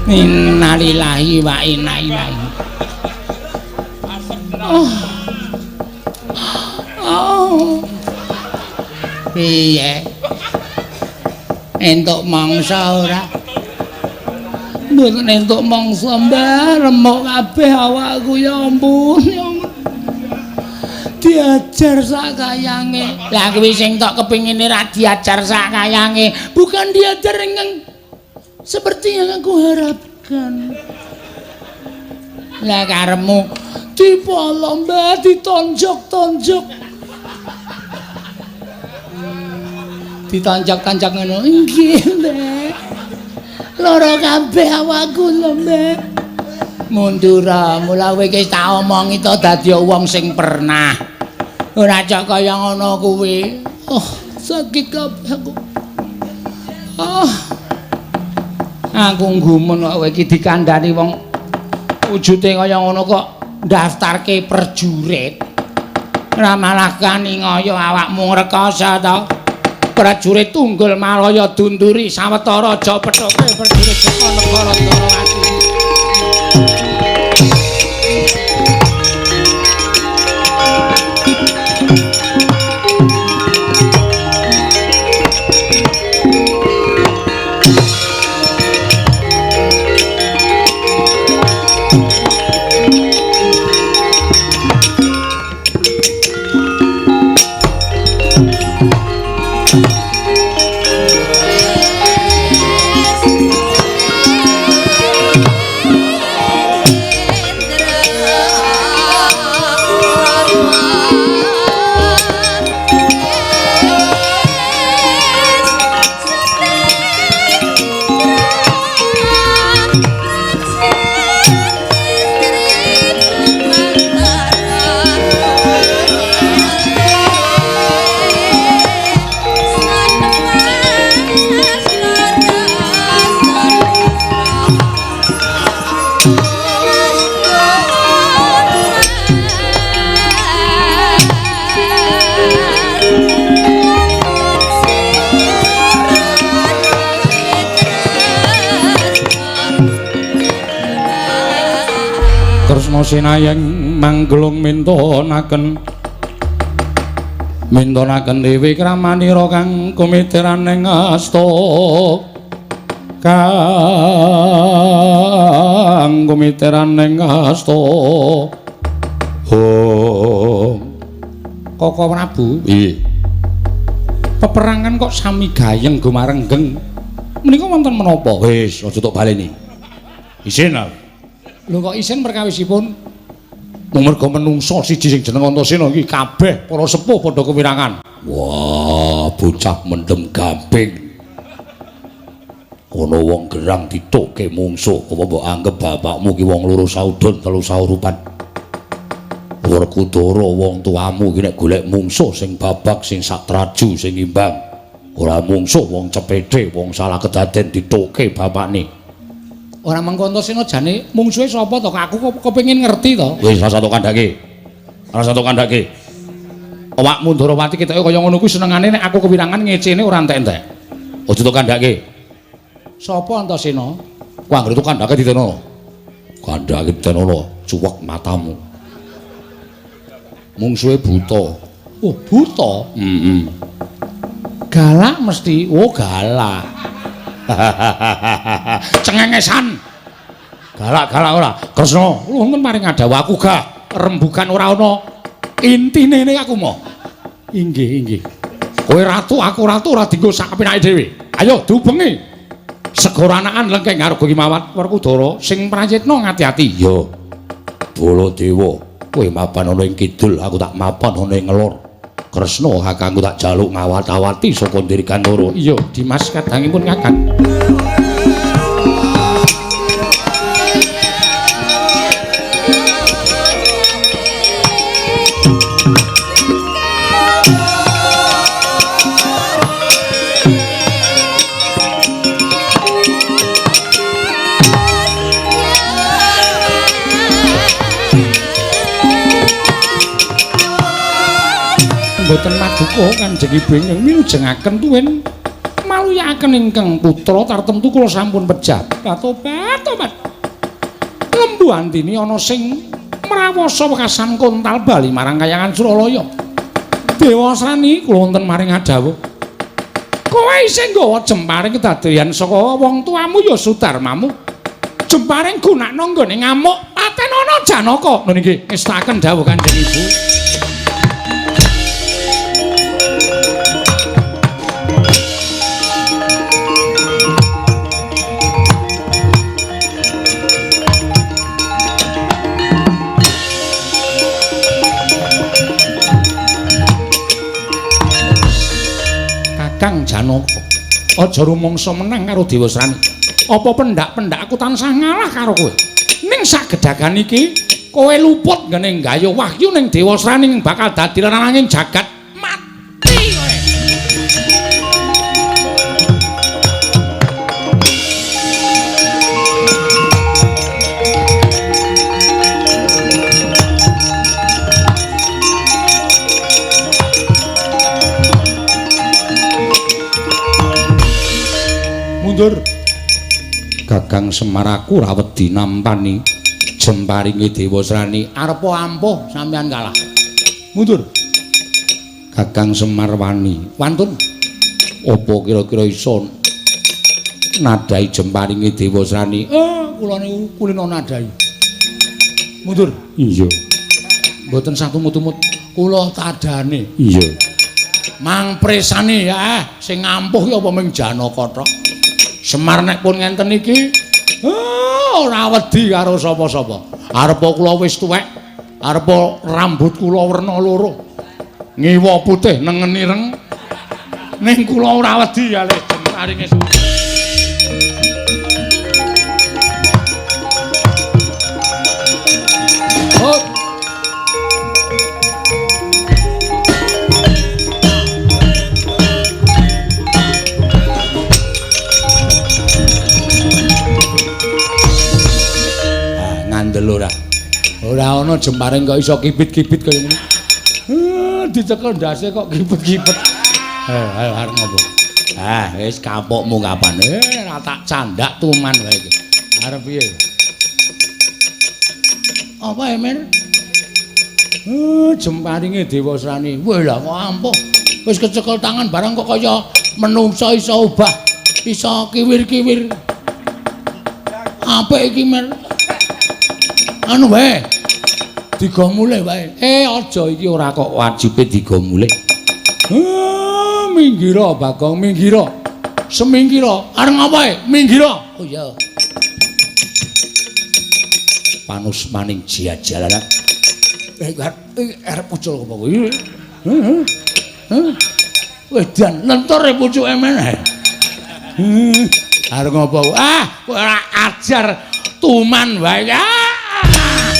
Innalillahi wa inna ilaihi. Oh. Oh. Piye? Entuk mangsa ora? Mboten entuk mangsa, Mbah, remuk kabeh awakku ya ampun, ya ampun. Diajar sak kayange. Lah kuwi sing tok kepingine ra diajar sak kayange, bukan diajar ingkang seperti yang aku harapkan. Lah karepmu dipolo Mbah, ditonjok-tonjok. Ditonjok-tonjok ngono. Nggih, Mbah. Lara kabeh awakku lho, Mbah. Mundura, mula kowe iki tak omongi to dadi wong sing pernah. Ora cok kaya ngono kuwi. Oh, sakit kabeh aku. Oh. Aku nggumun kok kowe iki dikandhani wong wujude kaya ngono kok ndaftarke prajurit. Ora malah kani ngaya awakmu ngrekoso to. Prajurit Tunggul Malaya dunduri sawetara aja pethuke prajurit saka negara Dwarawati. Kresna sinayeng manggelung mintonaken mintonaken dewi kramanira kang kumitiran ing asta kang kumitiran ing asta. Oh Koko Prabu, piye? Peperangan kok sami gayeng gumarenggeng. Menika wonten menapa? Wis, aja tok baleni. Isin aku. Lho kok isin perkawisipun? Mung merga menungsa siji sing jeneng Antasena iki kabeh para sepuh padha kewirangan. Wah, bocah mendem gamping. Ana wong gerang ditukke mungsuh, apa mbok anggep bapakmu ki wong loro saudon telu saurupan. Werkudara wong tuamu ki nek golek mungsuh sing babak sing satraju sing imbang. Ora mungsuh wong cepete, wong salah kedaden ditukke bapakne. Ora mengko Antasena jane mungsuhe sapa to? Aku kok kepengin ngerti to. Wis rasa tok kandhake. Rasa tok kandhake. Awakmu Ndarawati ketoke kaya ngono kuwi senengane nek aku kewirangan ngecene ora entek-entek. Aja tok kandhake. Sapa Antasena? Ku anggere tok kandhake ditenono. Kandhake ditenono, cuwek matamu. Mungsuhe buta. Oh, buta? Heeh. Galak mesti. Oh, galak. Cengengesan. Galak-galak ora. Kresna, wonten paring adhawuh aku gah rembugan ora ana. Intine ne aku mo. Inggih, inggih. Kowe ratu, aku ratu ora dienggo sak penake dhewe. Ayo diubengi. Segara anakan lengkeng ngarga Kimawat Werkudara sing prayitna ngati-ati. Ya. Baladewa, kowe mapan ana ing kidul, aku tak mapan ana ing ngelor. Kresna kakangku tak jaluk ngawat-awati saka Dirgantara. Iya, Dimas kadangipun kakang. Mboten maduka Kanjeng Ibu ingkang milujengaken tuwin maluyaken ingkang putra tartemtu kula sampun pejah. Tobat tobat. Lembu Andini ana sing mrawasa wekasan kontal bali marang kayangan Suralaya. Dewasrani kula wonten maring adhawuh. Kowe isih nggawa jemparing kedadeyan saka wong tuamu ya Sudarmamu. Jemparing gunakno nggone ngamuk patenana Janaka. Lho nggih, ngestaken dawuh Kanjeng Ibu. Kakang Janaka, aja rumangsa menang karo Dewasrani. Apa pendak-pendak aku tansah ngalah karo kowe? Ning sagedagan iki kowe luput nggene nggayuh wahyu ning Dewasrani bakal dadi lananging jagat mati kowe. Mundur. Kakang Semar aku ora wedi nampani jemparinge Dewasrani. Arepa ampuh sampean kalah. Mundur. Kakang Semar wani. Wantun. Apa kira-kira iso nadai jemparinge Dewasrani? Kula niku kulino nadai. Mundur. Iya. Mboten sah tumut-tumut. Kula tadane. Iya. Mangpresane ya, sing ampuh ki apa ming Janaka tok. Semar nek pun ngenten iki ora wedi karo sapa-sapa. Arepa kula wis tuwek, arepa rambut kula werna loro. Ngiwa putih nengen ireng. Ning kula ora wedi kalih jemparinge. Oh. Ora. Ora ana jemparing kok iso kibit-kibit kaya ngono. Dicekel ndase kok kibit-kibit. Ayo arep ngopo? Ah, wis kapokmu kapan? Ora tak candak tuman wae iki. Arep piye? Apa Emir? Jemparinge Dewasrani. Wah lah kok ampuh. Wis kecekel tangan barang kok kaya menungsa iso obah, iso kiwir-kiwir. Apik iki, Mir. Anu wae. Digo mulih wae. Aja iki ora kok wajibe digo mulih. Minggira Bagong, minggira. Semingkira. Arep ngapa e? Minggira. Oh iya. Panus maning jajalanan. Arep muncul apa kuwi? Heeh. Wedan lentur e pucuke meneh. Arep ngopo? Ah, ora ajar tuman wae. Ah.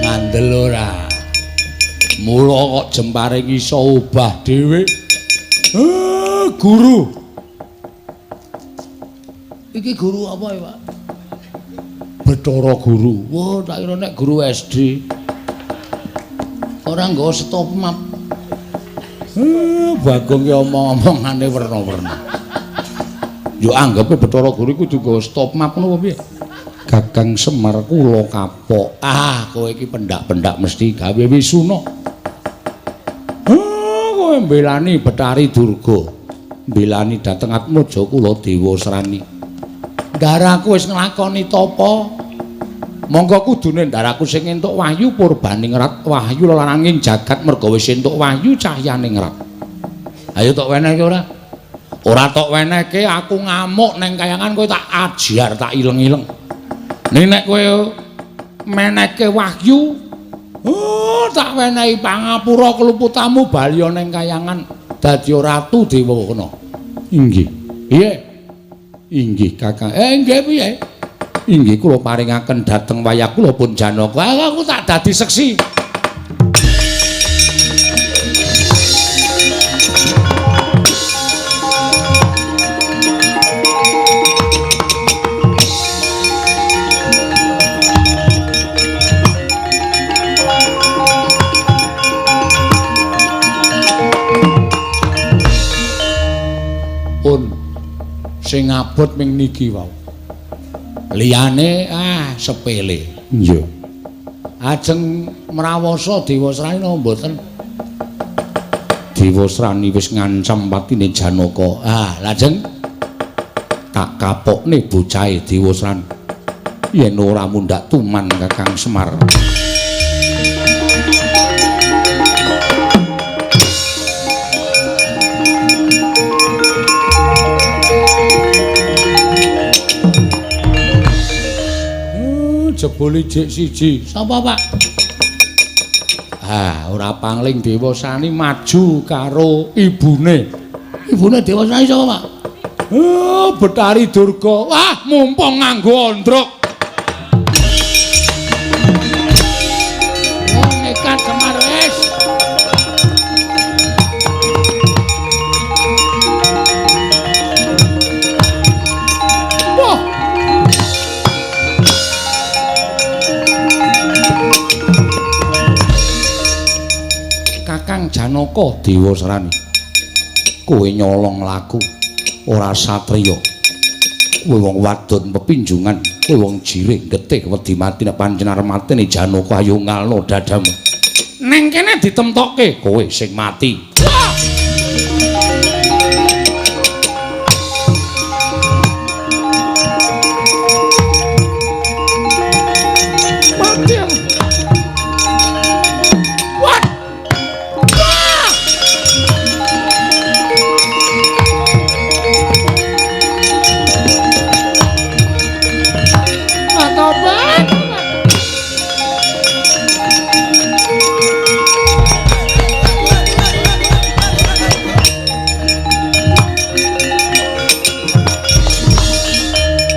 Ngandel ora. Mula kok jempare iso obah dhewe. Guru. Iki guru apa ya, Pak? Bathara Guru. Wah, tak kira nek guru SD. Ora nggawa stop map. Bagong ki omong-omongane werna-werna. Yo anggepe Bathara Guru iku kudu nggawa stop map ngono apa piye? Kakang Semar kula kapok. Ah, kowe iki pendak-pendak mesti gawe wisuna. Kowe mbelani Bathari Durga. Mbelani dhateng Atmaja kula Dewa Srani. Ndaraku wis nglakoni tapa. Monggo kudune ndaraku sing entuk wahyu purbaning rat wahyu laranging jagat merga wis entuk wahyu cahyaning rat. Ayo tok wenehke ora? Ora tok wenehke aku ngamuk ning kayangan kowe tak ajar tak ileng-ileng. Ning nek kowe menehke wahyu, oh tak wenehi pangapura keluputamu bali ning kayangan dadi ratu dewa kono. Inggih. Piye? Inggih Kakang. Nggih piye? Inggih kula paringaken dhateng wayah kula pun Janaka. Aku tak dadi seksi. Pun sing abot ming niki wau. Liyane sepele. Iya. Ajeng mrawasa Dewasrani napa mboten? Dewasrani wis ngancam patine Janaka. Ah, lajeng tak kapokne bocahe Dewasrani. Yen ora mundhak tuman Kakang Semar. Jebule jek siji. Sapa, Pak? Ah, ora pangling Dewasani maju karo ibune. Ibune Dewasani sapa, Pak? Oh, Bathari Durga. Wah, mumpung nganggo ondrok. Oh, nekat Semar wis. Wah. Kakang Janaka Dewasrani, kowe nyolong laku ora satriya. Kowe wong wadon pepinjungan, kowe wong jirih getih wedi mati nek pancen arep mateni Janaka ayo ngalno dadamu. Neng kene ditemtokke kowe sing mati. Wah! Mati aku. Wah! Wah! Tobat.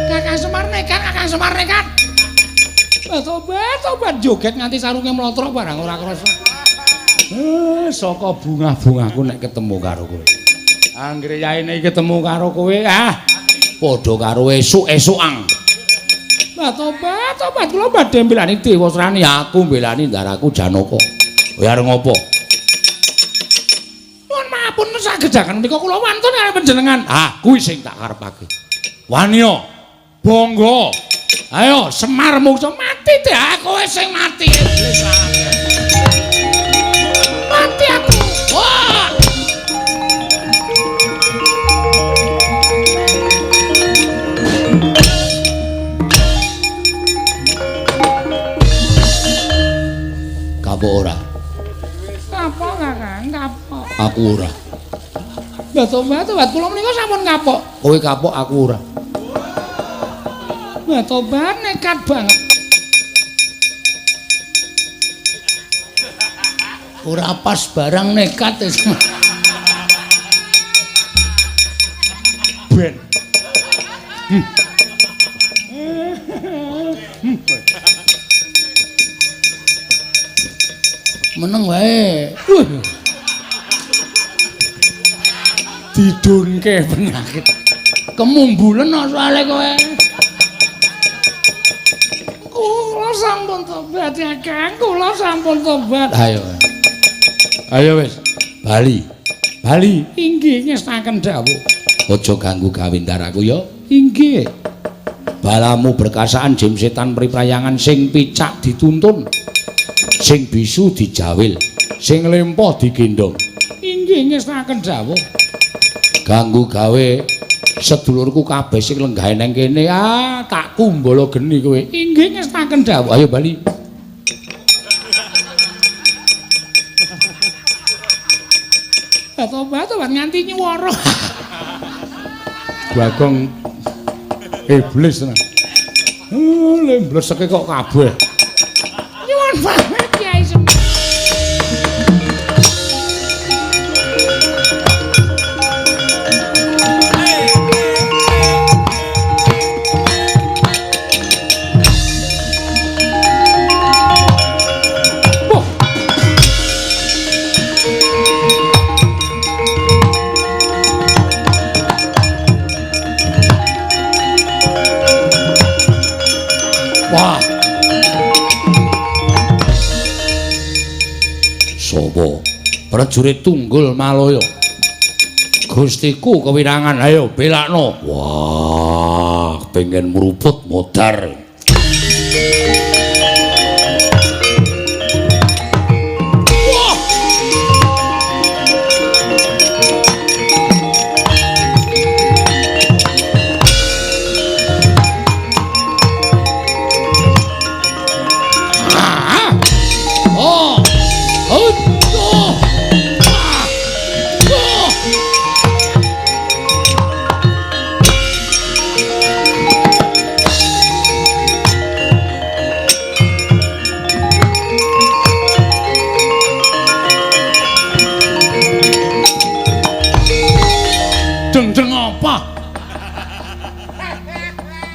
Kakang Semar nekat, Kakang Semar nekat. Tobat, tobat joget nganti sarunge mlotrok barang ora krasa. Saka bungah-bungahku nek ketemu karo kowe. Anggere yaene ketemu karo kowe, padha karo esuk-esukan. Tobat, tobat kula badhe mbelani Dewasrani, aku mbelani ndaraku Janaka. Kowe arep ngopo? Nuwun maapun sagejaken menika kula wantun karo panjenengan. Ah, kuwi sing tak karepake. Waniya, bangga. Ayo Semar muksa mati deh, kowe sing mati iblis. Mati aku. Wah! Aku ora. Mbah tobat, kula menika sampun kapok. Kowe kapok, aku ora. Mbah tobat nekat banget. Ora pas barang nekat wis. Ben. Meneng wae. Didunke penyakit. Kemumbulen kok soalé kowe. Kula sampun tobat ya, Kang. Kula sampun tobat. Ayo. Ayo wis, bali. Bali. Inggih ngestaken dawuh. Aja ganggu gawendaraku ya. Inggih. Balamu berkasaan jim setan priprayangan sing picak dituntun. Sing bisu dijawil, sing lempoh digendhong. Inggih ngestaken dawuh. Ganggu gawe sedulurku kabeh sing lenggahe nang kene, ah tak kumbala geni kowe. Inggih ngestaken dawuh. Ayo bali. Tobat nganti nyuwara. Bagong iblis tenan. Le mbleseke kok kabeh. Nyuwun pamit Kyai Semar. Wah. Sopo? Prajurit Tunggul Malaya. Gustiku kewirangan, ayo belakno. Wah, pengen mruput modar. Wah. Oh. Oh. Oh. Ah. Oh. Deng-deng apa?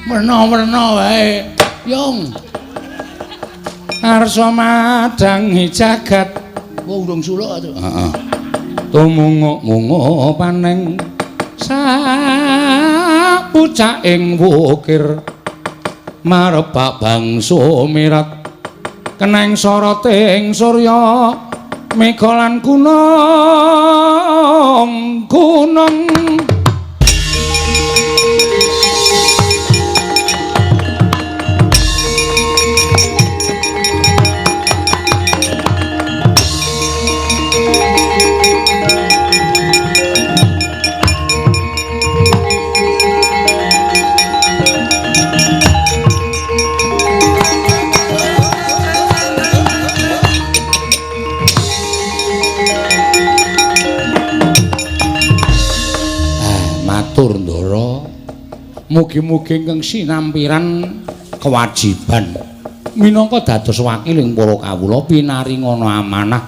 Werna-werna wae. Yung. Arsa madangi jagat. Wong urung suluk to. Heeh. Tumunguk-munguk paneng sapucaking wukir marebak bangsa mirat keneng soroting surya mega lan gunung gunung. Matur Ndara, mugi-mugi ingkang sinampiran kewajiban minangka dados wakiling para kawula pinaringana amanah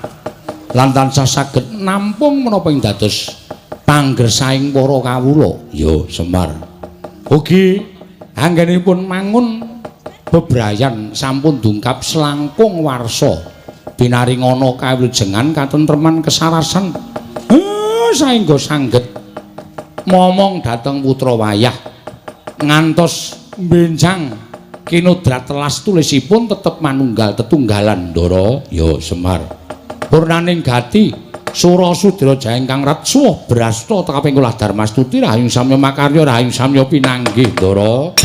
lan tansah saged nampung menapa ing dados panggersaing para kawula. Ya Semar, ugi anggenipun mangun bebrayan sampun dungkap selangkung warsa pinaringana kawilujengan katentreman kesarasan saengga sangget momong dhateng putra wayah ngantos benjang kinodrat telas tulisipun tetep manunggal tetunggalan. Ndara. Ya Semar, purnaning gati sura sudra jaya ingkang retsuh brasta tekaping kula darmastuti rahayu samya makarya rahayu samya pinanggih. Ndara.